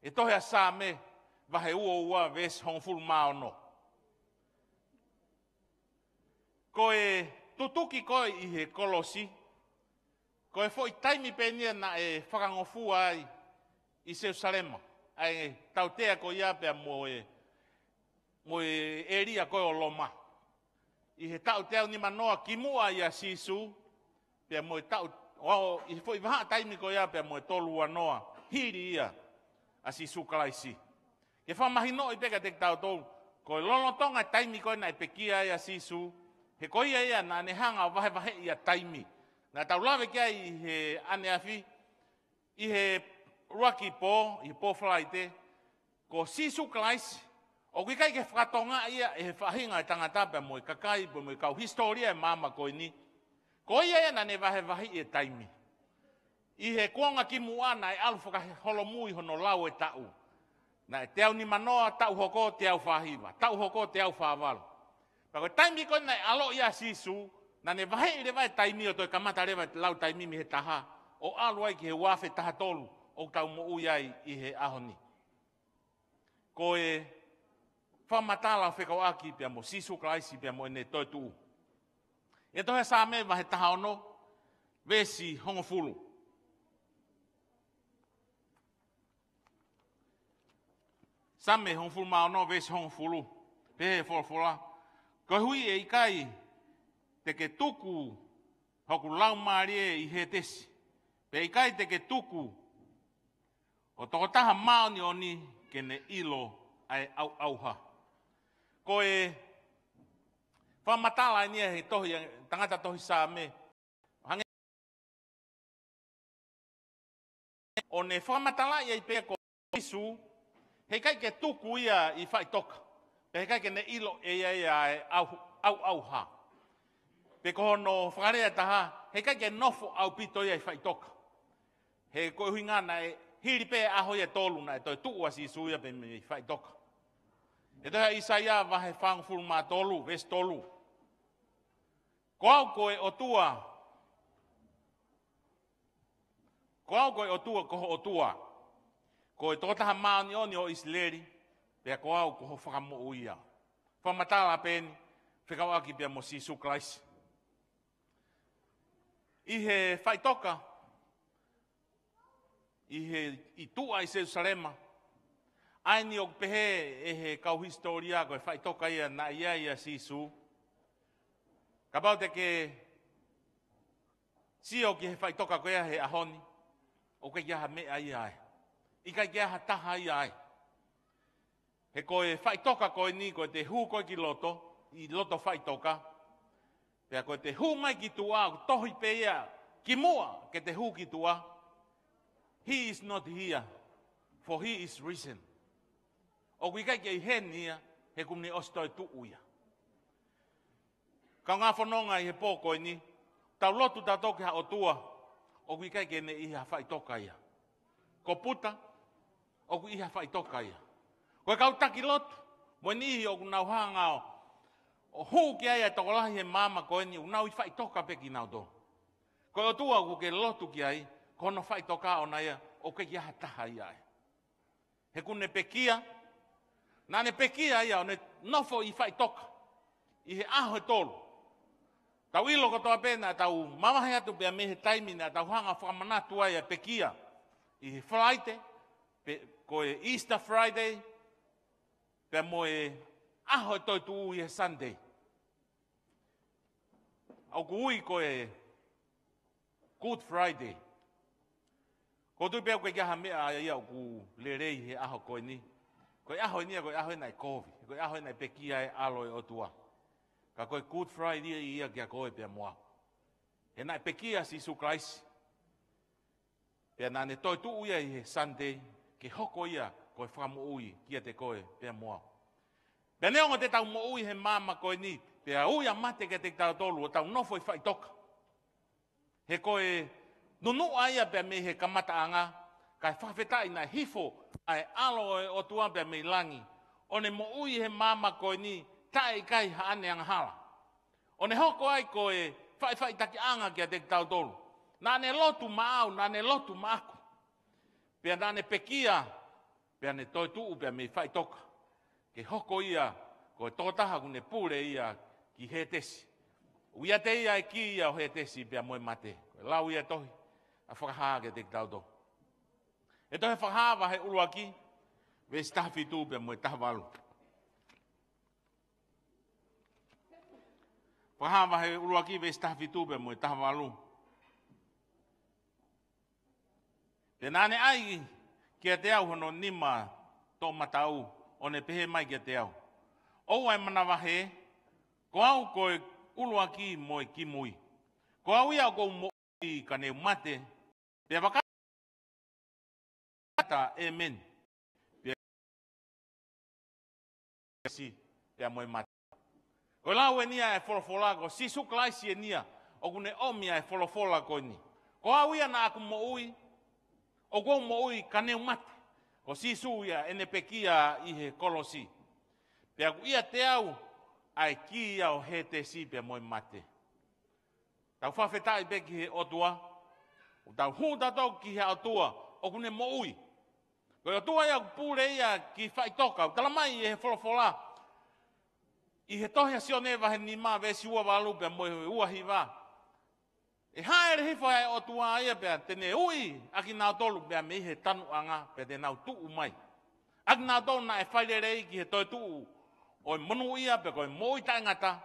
ʻi he tohi ʻa Saame vahe ua ua, veesi hongofulu mā ono. Ko e tutuki ko ē ʻi he kolosi, ko e foʻi taimi pē eni ia naʻe fakangofua ai ʻi Selusalema ʻa e tautea ko ia pea mo e, mo e ʻēlia ko ē ʻo Loma. ʻI he taʻu teau nima noa ki muʻa ʻia Sīsū, pea mo e taʻu, ʻo, ʻi he foʻi vahaʻa taimi ko ia pea mo e tolu ua noa hili ia ʻa Sīsū Kalaisi. Ke fakamahinoʻi pē kiate kitautolu, ko e lolotonga e taimi ko ē naʻe pekia ai ʻa Sīsū, he ko ia ia naʻa ne hanga ʻo vahevaheʻi ʻa e taimi. Naʻa tau lave ki ai ʻi he ʻaneafi, ʻi he ʻuluaki pō, ʻi he pō Falaite, ko Sīsū Kalaisi, ʻoku ʻikai ke fakatonga ia ʻe he faʻahinga ʻo e tangata pea mo e kakai, pea mo e kau hisitōlia ʻo e maama ko eni. Ko ia ia naʻa ne vahevaheʻi e taimi. ʻI he kuonga ki muʻa naʻe ʻalu fakaholomui hono lau e taʻu. Naʻe teau nima noa, taʻu hoko teau fā hiva, taʻu hoko teau fā valu. Pea ko e taimi ko ē naʻe ʻaloʻi ai ʻa Sīsū, naʻa ne vaheʻi leva e taimi ʻo toe kamata leva e lau taimi mei he taha, ʻo ʻalu ai ki he ua afe taha tolu, ʻoku tau moʻui ai ʻi he ʻaho ni. Ko e fakamatala fekauʻaki pea mo Sīsū Kalaisi pea mo ʻene toetuʻu. ʻI he tohi Saame vahe taha ono, veesi hongofulu. Saame hongofulu mā ono, veesi hongofulu. Pehē he folofola: Koeʻuhi ʻe ʻikai te ke tuku hoku laumālie ʻi Hētesi, pea ʻikai te ke tuku ho tokotaha māʻoniʻoni ke ne ʻilo ʻa e ʻauʻauha. Ko e fakamatala eni ia he tohi, tangata tohi Saame. Hangē ʻo ne fakamatalaʻi ai pē ko Sīsū, heʻikai ke tuku ia ʻi faʻitoka. Pea heʻikai ke ne ʻilo ʻe ia ʻa e ʻauʻauha. Pe ko hono fakalea ʻe taha, heʻikai ke nofo ʻaupito ia ʻi faʻitoka. He ko e ʻuhinga naʻe hili pē ʻaho ia ʻe tolu naʻe toe tuʻu ʻa Sīsū ia pē mei faʻitoka. ʻI he tohi ʻa ʻĪsaia vahe fāngofulu mā tolu, veesi tolu. Ko au ko e ʻOtua, ko au ko e ʻOtua, ko ho ʻOtua. Ko e Tokotaha Māʻoniʻoni ʻo ʻIsileli, pea ko au ko ho Fakamoʻui ia. Fakamatala pē eni, fekauʻaki pea mo Sīsū Kalaisi. ʻI he faʻitoka, ʻi he ʻi tuʻa ʻi Selusalema, ʻa eni ʻoku pehē ʻe he kau hisitōlia ko e faʻitoka ia naʻe ʻi ai ʻa Sīsū. Kapau te ke sio ki he faʻitoka ko ia he ʻaho ni, ʻoku ʻikai ke ʻi ai ha meʻa ia ai. ʻIkai ke ʻi ai ha taha ia ai. He ko e faʻitoka ko eni, ko e te hū ko ē ki loto, ʻi loto faʻitoka. Pea ko e te hū mai ki tuʻa, ʻoku tohi pē ia ki muʻa ke te hū ki tuʻa. He is not here, for he is risen. ʻOku ʻikai ke ʻi heni ia, he kuo ne ʻosi toe tuʻu ia. Kaungā fononga ʻi he pō ko eni, tau lotu tautolu ki ha ʻOtua, ʻoku ʻikai ke ne ʻi ha faʻitoka ia. Ko Puta, ʻoku ʻi ha faʻitoka ia. Ko e kau taki lotu, mo e niʻihi ʻoku nau hanga ʻo, ʻo hū ki ai ʻa e tokolahi he māmani ko eni, ʻoku nau ʻi faʻitoka pē kinautolu. Ko e ʻOtua ʻoku ke lotu ki ai, ko hono faʻitoka ʻona ia, ʻoku ʻikai ke ʻi ai ha taha ia ai. He kuo ne pekia, naʻa ne pekia ia ʻo ne nofo ʻi faʻitoka, ʻi he ʻaho ʻe tolu. Tau ʻilo kotoa pē naʻa tau mavahe atu pea mei he taimi naʻa tau hanga fakamanatu ai ʻa e pekia, ʻi he Falaite, pe, ko e Easter Friday, pea mo e ʻaho ʻe toetuʻu ʻi he Sunday. ʻOku ui ko e Good Friday. ʻOku ou tui pē ʻoku ʻikai ha meʻa ia ʻoku lelei he ʻaho ko eni. Ko e ʻaho eni ia, ko e ʻaho eni naʻe kovi. Ko e ʻaho eni naʻe pekia ai e ʻAlo ʻo e ʻOtua. Ka ko e Good Friday ia kia koe pea mo au. He naʻe pekia Sīsū Kalaisi. Pea naʻa ne toetuʻu ia ʻi he Sunday, ke hoko ia ko e fakamoʻui kiate koe pea mo au. Pea neongo te tau moʻui he māmani ko eni, pea ui ʻa mate kiate kitautolu ʻo tau nofo ʻi faʻitoka. He ko e nunuʻa ia pea mei he kamataʻanga, kae fakafetaʻi naʻe hifo ʻa e ʻAlo ʻo e ʻOtua pea mei langi, ʻo ne moʻui he māmani ko eni, taʻe ʻikai haʻane angahala. ʻO ne hoko ai ko e faʻifaʻitakiʻanga kiate kitautolu. Naʻa ne lotu maʻau, naʻa ne lotu maʻaku. Pea naʻa ne pekia, pea ne toetuʻu pea mei faʻitoka. Ke hoko ia, ko e tokotaha kuo ne pule ia ki Hētesi. ʻOku ʻiate ia e kī ia ʻo Hētesi pea mo e mate. Ko e lau ia tohi, ʻa Fakahā kiate kitautolu. ʻE tohi Fakahā vahe ʻuluaki, veesi taha fitu pea mo e taha valu. Fakahā vahe ʻuluaki veesi taha fitu pea mo e taha valu. Pea naʻa ne ʻai kiate au hono nima toʻomataʻu, ʻo ne pehē mai kiate au, ʻOua ʻe manavahē, ko au ko e ʻuluaki mo e kimui. Ko au ia ʻoku ou moʻui ka ne u mate. Pea vaka ʻata, ʻēmeni. Pea si, pea mo e mate. Ko e lau eni ia ʻa e folofola, ko Sīsū Kalaisi eni ia, ʻoku ne ʻomi ʻa e folofola ko eni. Ko au ia naʻa ku moʻui, ʻoku ou moʻui ka ne u mate. Ko Sīsū ia ʻene pekia ʻi he kolosi. Pea ʻoku ʻiate au ʻa e kī ia ʻo Hētesi pea mo e mate. Tau fakafetaʻi pē ki he ʻOtua, ʻo tau hū tautolu ki he ʻOtua, ʻoku ne moʻui. Ko e ʻOtua ia ʻoku pule ia ki faʻitoka, ʻoku tala mai ʻe he folofola. ʻI he tohi ʻa Sione vahe nima veesi ua valu pea mo e ua hiva. ʻE hāʻele hifo ʻa e ʻOtua ia pea te ne ui ʻa kinautolu pea mei he tanuʻanga pea te nau tuʻu mai. ʻA kinautolu naʻe fai lelei ki he toetuʻu ʻo e monūʻia pea ko e moʻui taʻengata,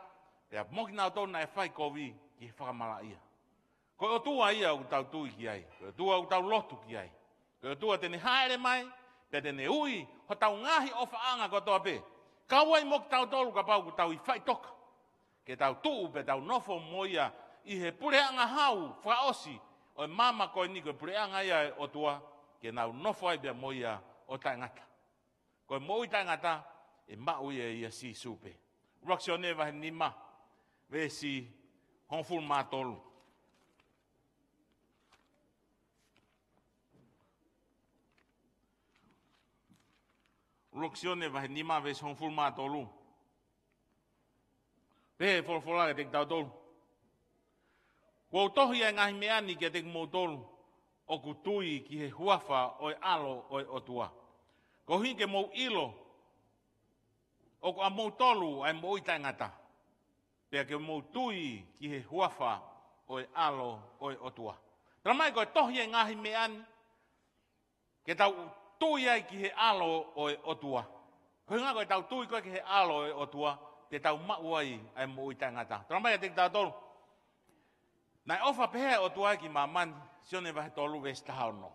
pea mo kinautolu naʻe fai kovi ki he fakamalaʻia. Ko e ʻOtua ia ʻoku tau tui ki ai, ko e ʻOtua ʻoku tau lotu ki ai. Ko e ʻOtua te ne hāʻele mai, pea te ne ui hotau ngaahi ʻofaʻanga kotoa pē. Kau ai mo kitautolu kapau ʻoku tau ʻi faʻitoka. Ke tau tuʻu pea tau nofo mo ia ʻi he puleʻanga hau fakaʻosi ʻo e māmani ko eni, ko e puleʻanga ia ʻo e ʻOtua, ke nau nofo ai pea mo ia ʻo taʻengata. Ko e moʻui taʻengata, ʻe maʻu ia ʻia Sīsū pē. ʻUluaki Sione vahe nima, veesi hongofulu mā tolu. ʻUluaki Sione vahe nima, veesi hongofulu mā tolu. Pehē ʻe he folofola kiate kitautolu: Kuo u tohi ʻa e ngaahi meʻa ni kiate kimoutolu ʻoku tui ki he huafa ʻo e ʻAlo ʻo e ʻOtua, koeʻuhi ke mou ʻilo ʻoku ʻamoutolu ʻa e moʻui taʻengata, pea ke mou tui ki he huafa ʻo e ʻAlo ʻo e ʻOtua. Talamai ko e tohi ʻa e ngaahi meʻa ni ke tau tui ai ki he ʻAlo ʻo e ʻOtua. Koeʻuhi ko ʻetau tui ko ē ki he ʻAlo ʻo e ʻOtua, te tau maʻu ai ʻa e moʻui taʻengata. Talamai kiate kitautolu, naʻe ʻofa pehē ʻa e ʻOtua ki māmani, Sione vahe tolu veesi taha ono,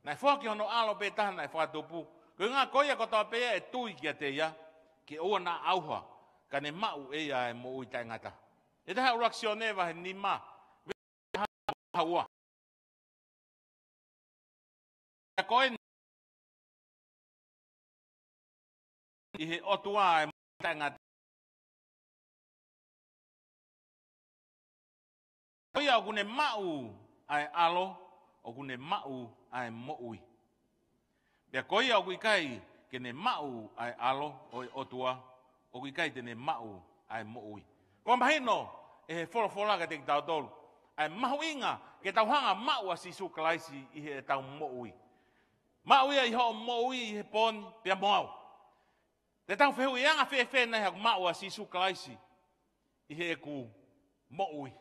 naʻe foaki hono ʻAlo pē taha naʻe fakatupu, koeʻuhi ko ia kotoa pē ʻe tui kiate ia, ke ʻoua naʻa ʻauha, ka ne maʻu ʻe ia ʻa e moʻui taʻengata. ʻE taha ʻUluaki Sione vahe nima, veesi taha ua. Pea ko eni ʻi he ʻOtua ʻa e moʻui taʻengata. Ko ia ʻoku ne maʻu ʻa e ʻAlo, ʻoku ne maʻu ʻa e moʻui. Pea ko ia ʻoku ʻikai ke ne maʻu ʻa e ʻAlo ʻo e ʻOtua, ʻoku ʻikai te ne maʻu ʻa e moʻui. Ko e mahino ʻe he folofola kiate kitautolu ʻa e mahuʻinga ke tau hanga ʻo maʻu ʻa Sīsū Kalaisi ʻi heʻetau moʻui. Maʻu ia ʻi hoʻo moʻui ʻi he pō ni pea mo au. Te tau fehuʻi, anga fēfē nai haʻaku maʻu ʻa Sīsū Kalaisi ʻi heʻeku moʻui?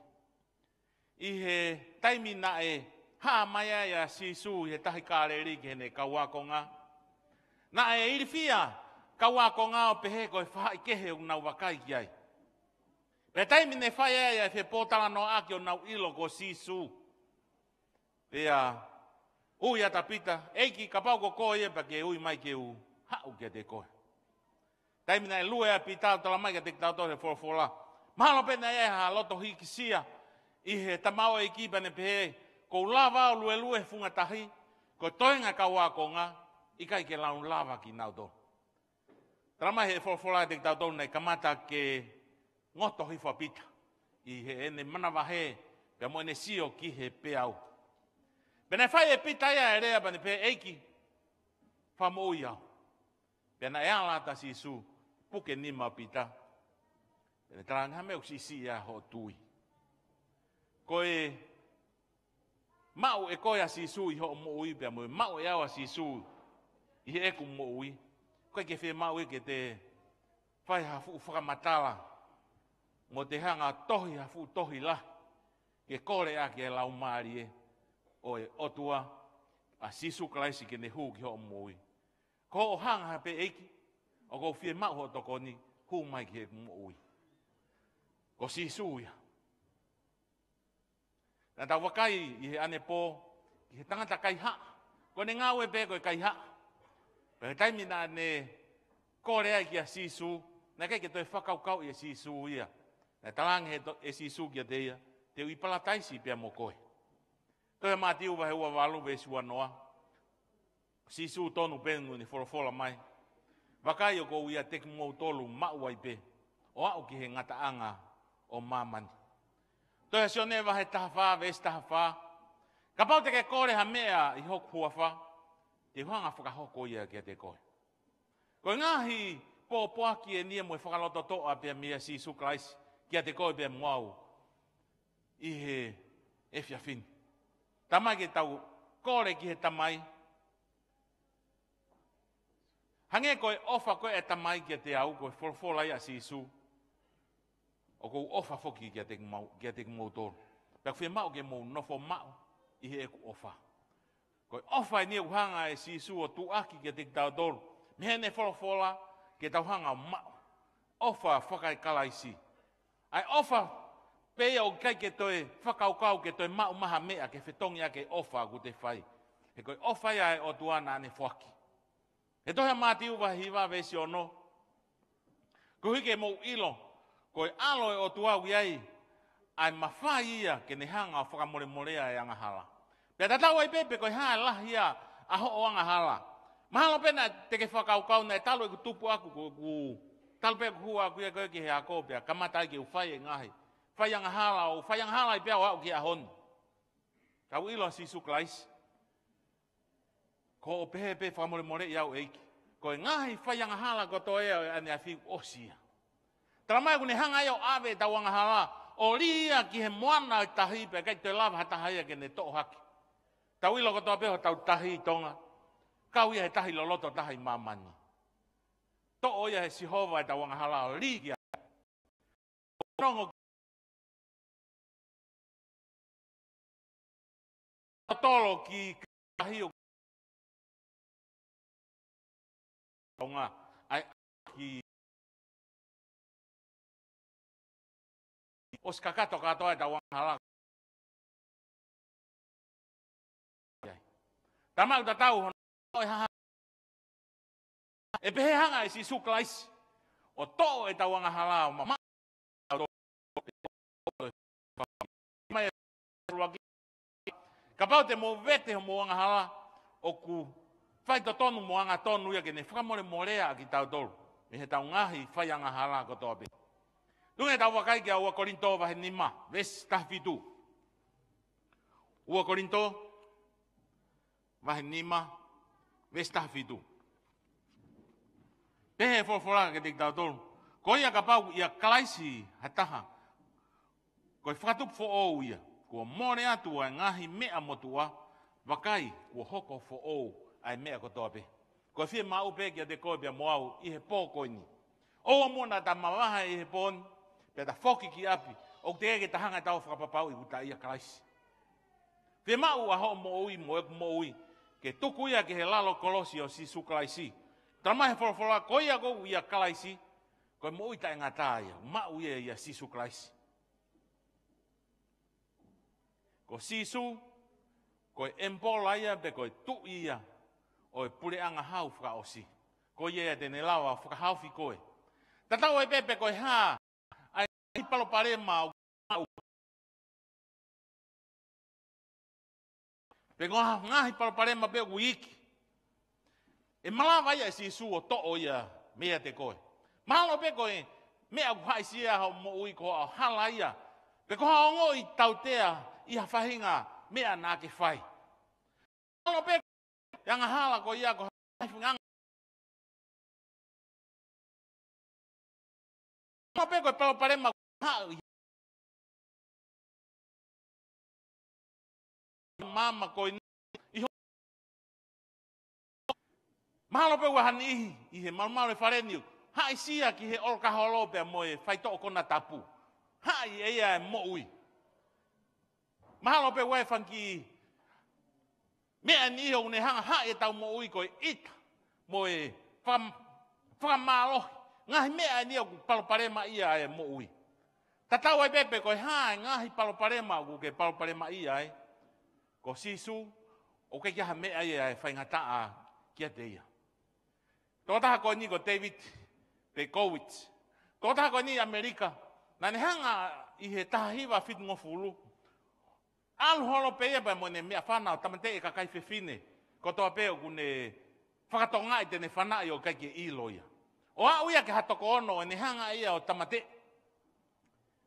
ʻI he taimi naʻe hā mai ai ʻa Sīsū ʻi he tahi Kāleli ki heʻene kau ākonga, naʻe ilifia kau ākonga ʻo pehē ko e faʻahikehe ʻoku nau vakai ki ai. Pea taimi ne fai ai ʻa e fepōtalanoaʻaki ʻo nau ʻilo ko Sīsū, pea ui atu ʻa Pita, ʻEiki, kapau ko koe ia pea ke ui mai ke u haʻu kiate koe. Taimi naʻe lue ai ʻa Pita, talamai kiate kitautolu ʻe he folofola, mahalo pē naʻe ʻi ai ha loto hīkisia ʻi he tamaioʻeiki pea ne pehē, ʻoku ou lava ʻo luelue he funga tahi, ko e toenga kau ākonga, ʻikai ke nau lava kinautolu. Talamai ʻe he folofola kiate kitautolu naʻe kamata ke ngoto hifo ʻa Pita ʻi heʻene manavahē pea mo ʻene sio ki he peau. Pea naʻe fai ʻe Pita ia ʻa e lea pea ne pehē, ʻEiki, fakamoʻui au. Pea naʻe ala atu ʻa Sīsū, puke nima ʻo Pita, pea ne talaange, ha meʻa ʻoku siʻisiʻi ai hoʻo tui? Ko e maʻu ʻe koe ʻa Sīsū ʻi hoʻo moʻui pea mo e maʻu ʻe au ʻa Sīsū ʻi heʻeku moʻui, ʻoku ʻikai ke fiemaʻu ia ke te fai ha fuʻu fakamatala mo te hanga ʻo tohi ha fuʻu tohi lahi ke kole ʻaki e Laumālie ʻo e ʻOtua, ʻa Sīsū Kalaisi, ke ne hū ki hoʻo moʻui. Ko hoʻo hanga pē, ʻEiki, ʻoku ou fiemaʻu hoʻo tokoni, hū mai ki heʻeku moʻui. Ko Sīsū ia. Naʻa tau vakai ʻi he ʻanepō ki he tangata kaihaʻa. Ko ʻene ngāue pē ko e kaihaʻa. Pea ko e taimi naʻa ne kole ai kia Sīsū, naʻe ʻikai ke toe fakakaukauʻi ʻe Sīsū ia. Naʻe talaange ʻe to-, ʻe Sīsū kiate ia, te u ʻi Palataisi pea mo koe. Tohi ʻa Mātiu vahe ua valu veesi ua noa. Sīsū tonu pē ʻoku ne folofola mai, vakai, ʻoku ou ʻiate kimoutolu maʻu ai pē ʻo aʻu ki he ngataʻanga ʻo māmani. Tohi ʻa Sione vahe taha fā veesi taha fā. Kapau te ke kole ha meʻa ʻi hoku huafa, te u hanga ʻo fakahoko ia kiate koe. Ko e ngaahi pōpoaki eni ia mo e fakalototoʻa pea meia Sīsū Kalaisi kiate koe pea mo au ʻi he efiafi ni. Talamai ke tau kole ki he Tamai. Hangē ko e ʻofa ko ē ʻa e Tamai kiate au, ko e folofola ia ʻa Sīsū, ʻoku ou ʻofa foki kiate kimou-, kiate kimoutolu. Pea ʻoku fiemaʻu ke mou nofo maʻu ʻi heʻeku ʻofa. Ko e ʻofa eni ʻoku hanga ʻe Sīsū ʻo tuʻuaki kiate kitautolu mei heʻene folofola, ke tau hanga ʻo maʻu. ʻOfa fakaekalaisi. ʻA e ʻofa pē ia ʻoku ʻikai ke toe fakakaukau ke toe maʻu mai ha meʻa ke fetongi ʻaki e ʻofa ʻoku te fai. He ko e ʻofa ia ʻa e ʻOtua naʻa ne foaki. He tohi ʻa Mātiu vahe hiva veesi ono. Koeʻuhi ke mou ʻilo, ko e ʻAlo ʻo e ʻOtua ʻoku ʻi ai ʻa e mafai ia ke ne hanga ʻo fakamolemoleʻi ʻa e angahala. Pea tatau ai pē pe ko e hā e lahi ia ʻa hoʻo angahala, Mahalo pē naʻa te ke fakakaukau naʻe talu ʻeku tupu ʻaku, ko ʻeku, talu pē ʻeku hū ʻaʻaku ia ko ē ki he ako pea kamata ai ke u fai e ngaahi fai angahala, ʻo fai angahala ai pea u aʻu ki he ʻaho ni. Ka u ʻilo ʻa Sīsū Kalaisi. Ko hoʻo pehē pē fakamolemoleʻi au ʻEiki. Ko e ngaahi fai angahala kotoa ia ʻo e ʻaneafi ʻosi ia. Tala mai ʻoku ne hanga ia ʻo ʻave ʻetau angahala, ʻo lī ia ki he moana ʻo e tahi pea ʻikai toe lava ha taha ia ke ne toʻo hake. Tau ʻilo kotoa pē hotau tahi ʻi Tonga. Kau ia he tahi loloto taha ʻi māmani. Toʻo ia ʻe Sihova ʻetau angahala ʻo lī ki ai. Nongo tolo ki kahi ʻo Tonga. ʻAi ki ʻosi kakato kātoa ʻetau angahala. Tala mai ʻoku tatau hono ʻo e haha. ʻE pehē hanga ʻe Sīsū Kalaisi ʻo toʻo ʻetau angahala ʻo mamaʻo. Kapau te mou vete homou angahala, ʻoku faitotonu mo angatonu ia ke ne fakamolemoleʻi kitautolu mei heʻetau ngaahi fai angahala kotoa pē. Tuku ke tau vakai ki he ua Kolinitō vahe nima, veesi taha fitu. Ua Kolinitō vahe nima, veesi taha fitu. Pehē ʻe he folofola kiate kitautolu: Ko ia kapau ʻoku ʻia Kalaisi ha taha, ko e fakatupu foʻou ia. Kuo mole atu ʻa e ngaahi meʻa motuʻa, vakai, kuo hoko foʻou ʻa e meʻa kotoa pē. Ko e fiemaʻu pē kiate koe pea mo au ʻi he pō ko eni. ʻOua muʻa naʻa ta mavahe ʻi he pō ni, pea ta foki ki ʻapi, ʻoku teʻeki ke ta hanga ʻe taua ʻo fakapapauʻi ʻoku ta ʻia Kalaisi. Fiemaʻu ʻa hoʻo moʻui mo ʻeku moʻui ke tuku ia ki he lalo kolosi ʻo Sīsū Kalaisi. Tala mai ʻe he folofola, ko ia ʻoku ʻia Kalaisi, ko e moʻui taʻengata ia, maʻu ia ʻia Sīsū Kalaisi. Ko Sīsū, ko e ʻemipola ia, pe ko e tuʻi ia ʻo e puleʻanga hau fakaʻosi. Ko ia ia te ne lava ʻo fakahaofi koe. Tatau ai pē pe ko e hā ʻa e palopalema ʻoku maʻu. Pe ko e hā e ngaahi palopalema pē ʻoku iiki. ʻE malava ia ʻe Sīsū ʻo toʻo ia meiate koe. Mahalo pē ko e meʻa ʻoku haʻisia ai hoʻo moʻui ko e hala ia. Pe ko ha ongoʻi tautea ʻi ha faʻahinga meʻa naʻa ke fai. Mahalo pē e angahala ko ia ko ha faʻahinga Mahalo pē ko e palopalema ʻoku haʻu ʻi māmani ko eni. ʻI ho-, mahalo pē ʻoku ʻi ai ha niʻihi ʻi he malumalu ʻo e fale ni ʻoku haʻisia ki he ʻolokaholo pea mo e faitoʻo konatapu. Haʻi ʻe ia e moʻui. Mahalo pē ʻoku ʻi ai e fanga kiʻi meʻa ʻe niʻihi ʻoku ne hanga ʻo haʻi ʻetau moʻui, ko e ʻita mo e fakam-, fakamālohi. Ngaahi meʻa ʻe niʻihi ʻoku palopalemaʻia e moʻui. Tatau ai pē pe ko e hā e ngaahi palopalema ʻoku ke palopalemaʻia ai, ko Sīsū ʻoku ʻikai ha meʻa ia ʻe faingataʻa kiate ia. Tokotaha ko eni ko David Berkowitz. Tokotaha ko eni ʻi ʻAmelika. Naʻa ne hanga ʻi he taha hiva fitungofulu, ʻalu holo pē ia pea mo ʻene meʻafana ʻo tāmateʻi e kakai fefine kotoa pē ʻoku ne fakatokangaʻi te ne fanaʻi ʻo ʻikai ke ʻilo ia. ʻO aʻu ia ki ha toko ono ʻene hanga ia ʻo tāmateʻi.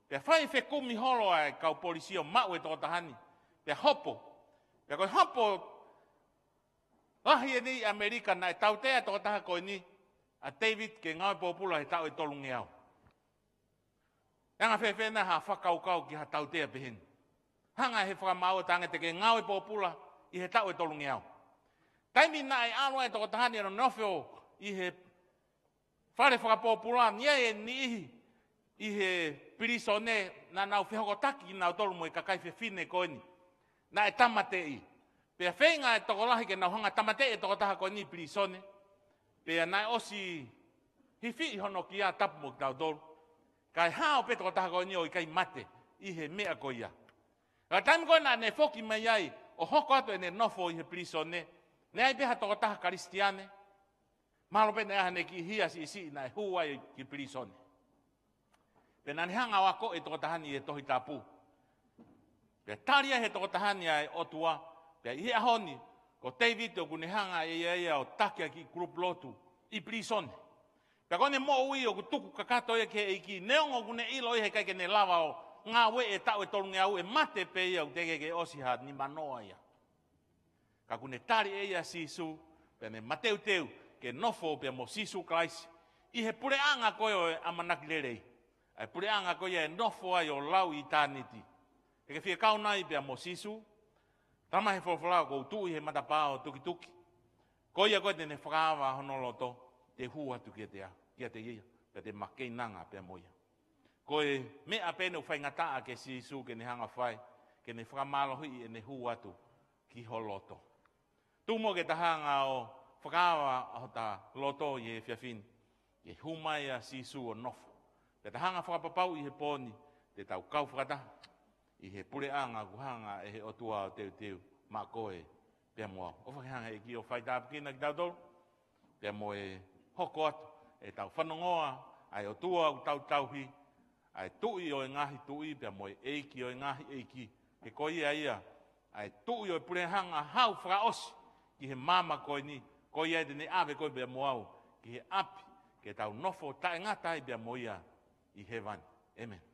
Pea fai fekumi holo ʻa e kau polisi ʻo maʻu e tokotaha ni. Pea hopo. Pea ko e hopo lahi eni ʻi ʻAmelika naʻe tautea e tokotaha ko eni ʻa David ke ngāue pōpula he taʻu ʻe tolungeau. ʻE anga fēfē nai ha fakakaukau ki ha tautea pehē ni? Hanga ʻe he fakamaau ʻo talaange te ke ngāue pōpula ʻi he taʻu ʻe tolungeau. Taimi naʻe ʻalu ai e tokotaha ni ʻo nofo ʻi he fale fakapōpula ni, ʻi ai e niʻihi ʻi he pilīsone naʻa nau fehokotaki kinautolu mo e kakai fefine ko eni naʻe tāmateʻi. Pea feinga e tokolahi ke nau hanga ʻo tāmateʻi e tokotaha ko eni ʻi pilīsone. Pea naʻe ʻosi hifiʻi hono kia tapu mo kitautolu. Kae hao pē tokotaha ko eni ʻo ʻikai mate ʻi he meʻa ko ia. Ka taimi ko ē naʻa ne foki mai ai ʻo hoko atu ʻene nofo ʻi he pilīsone, naʻe ʻi ai pē ha tokotaha Kalisitiane. Mahalo pē naʻe ʻi ai haʻane kiʻi hia siʻisiʻi naʻe hū ai ki pilīsone. Pea naʻa ne hanga ʻo akoʻi e tokotaha ni e Tohi Tapu. Pea tali ai ʻe he tokotaha ni ʻa e ʻOtua. Pea ʻi he ʻaho ni, Ko Tēvita ʻoku ne hanga ʻe ia ia ʻo taki ʻa e kiʻi kulupu lotu ʻi pilīsone. Pea ko ʻene moʻui ʻoku tuku kakato ia ki he ʻEiki, neongo ʻoku ne ʻilo ia heʻikai ke ne lava ʻo ngāueʻi e taʻu ʻe tolungeau, ʻe mate pē ia ʻoku teʻeki ke ʻosi ha nimanoa ia. Ka ʻoku ne tali ʻe ia ʻa Sīsū, pea ne mateuteu ke nofo pea mo Sīsū Kalaisi ʻi he puleʻanga ko ē ʻo e ʻamanaki lelei. ʻA e puleʻanga ko ia ʻe nofo ai ʻo lau ʻitāniti. Te ke fie kau nai pea mo Sīsū? Tala mai he folofola, ʻoku ou tuʻu he matapā ʻo tukituki. Ko ia ko ē te ne fakaava hono loto, te u hū atu kiate ia, kiate ia, pea te u makeinanga pea mo ia. Ko e meʻa pē ʻoku faingataʻa kia Sīsū ke ne hanga ʻo fai, ke ne fakamālohiʻi ʻene hū atu ki ho loto. Tuku muʻa ke ta hanga ʻo fakaava ʻa hota loto ʻi he efiafi ni, ke hū mai ʻa Sīsū ʻo nofo. Pea ta hanga ʻo fakapapauʻi he pō ni, te tau kau fakataha ʻi he puleʻanga ʻoku hanga ʻe he ʻOtua ʻo teuteu maʻa koe pea mo au. ʻOfa ke hanga ʻe he ʻEiki ʻo faitāpuekina kitautolu, pea mo e hoko atu ʻetau fanongoa ʻa e ʻOtua ʻoku tau tauhi, ʻa e Tuʻi ʻo e ngaahi tuʻi, pea mo e ʻEiki ʻo e ngaahi ʻeiki. He ko ia ia ʻa e Tuʻi ʻo e puleʻanga hau fakaʻosi ki he māmani ko eni, ko ia te ne ʻave koe pea mo au ki he ʻapi, ke tau nofo taʻengata ai pea mo ia ʻi hēvani. ʻĒmeni.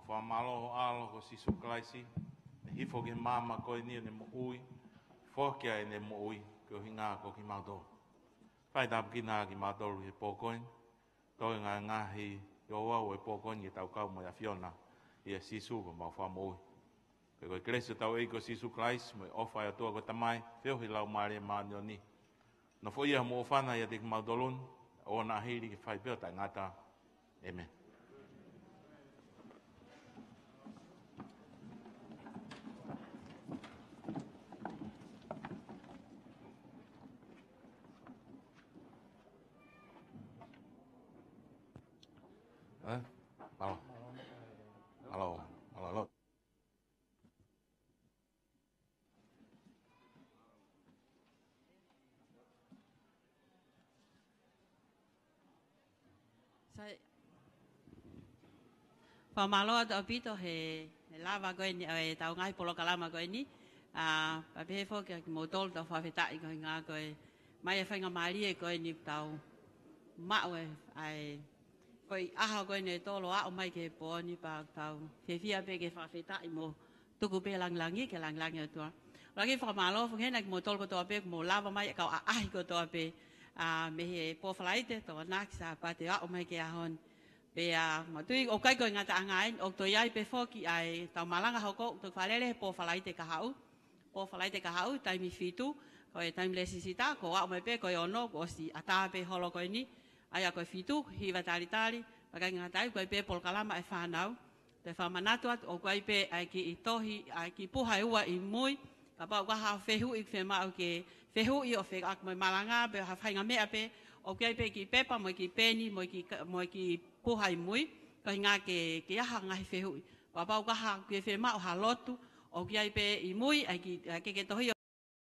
Fakamālō ho ʻAlo ko Sīsū Kalaisi, ne hifo ki he maama ko eni ʻo ne moʻui, foaki ʻene moʻui koeʻuhi ko kimautolu. Fai tāpuekina kimautolu he pō ko eni, toe ngaahi ouau ʻo e pō ko eni ke tau kau mo e ʻAfiona, ʻia Sīsū ko homau Fakamoʻui. Pea ko e kelesi ʻa hotau ʻEiki ko Sīsū Kalaisi, mo e ʻofa ʻa e ʻOtua ko e Tamai, feohi ʻa e Laumālie Māʻoniʻoni, nofoʻia mo ʻofa ʻiate kimautolu ni, ʻo na hili ke fai pē ʻo taʻengata. ʻĒmeni. Ē? Mālō. Mālō. Mālō. Sai. Fakamālō atu ʻaupito he, he lava ko eni, ʻo e tau ngaahi polokalama ko eni. ʻA, pea pehē foki kiate kimoutolu tau fakafetaʻi koeʻuhi ko e mai e faingamālie ko eni tau maʻu e, ʻa e, ko e ʻaho ko eni ʻe tolu ʻo aʻu mai ki he pō ni pea tau fiefia pē ke fakafetaʻi mo tuku pē langilangi ki he langilangi ʻo e ʻOtua. Lagi fakamālō foki heni kiate kimoutolu kotoa pē, kuo mou lava mai ʻa e kau ʻaʻahi kotoa pē, ʻa, mei he pō Falaite, Tokonaki, Sāpate, aʻu mai ki he ʻaho ni. Pea, ʻa, manatuʻi, ʻoku ʻikai ko e ngataʻanga eni, ʻoku toe ʻi ai pē foki ʻa e tau malanga hoko, ʻoku toki fakalele he pō Falaite kahaʻu. Pō Falaite kahaʻu, taimi fitu, ko e taimi lēsisita, ko e aʻu mai pē, ko e ono, kuo ʻosi ʻatā pē holo ko eni, ʻa ia ko e fitu, hiva talitali, pea ʻikai ngata ai, ʻoku ʻi ai pē polokalama ʻa e fānau. Te u fakamanatu atu, ʻoku ʻi ai pē ʻa e kiʻi tohi, ʻa e kiʻi puha ʻe ua ʻi mui, kapau ʻoku ʻi ai ha fehuʻi ʻoku fiemaʻu ke fehuʻi ʻo fekauʻaki mo e malanga, pe ha faʻahinga meʻa pē, ʻoku ʻi ai pē kiʻi pepa, mo e kiʻi peni, mo e kiʻi ka-, mo e kiʻi puha ʻi mui, koeʻuhi ke, ke ʻi ai ha ngaahi fehuʻi. Kapau ʻoku ʻi ai ha, ke fiemaʻu ha lotu, ʻoku ʻi ai pē ʻi mui, ʻa e kiʻi, ʻa e kiʻi tohi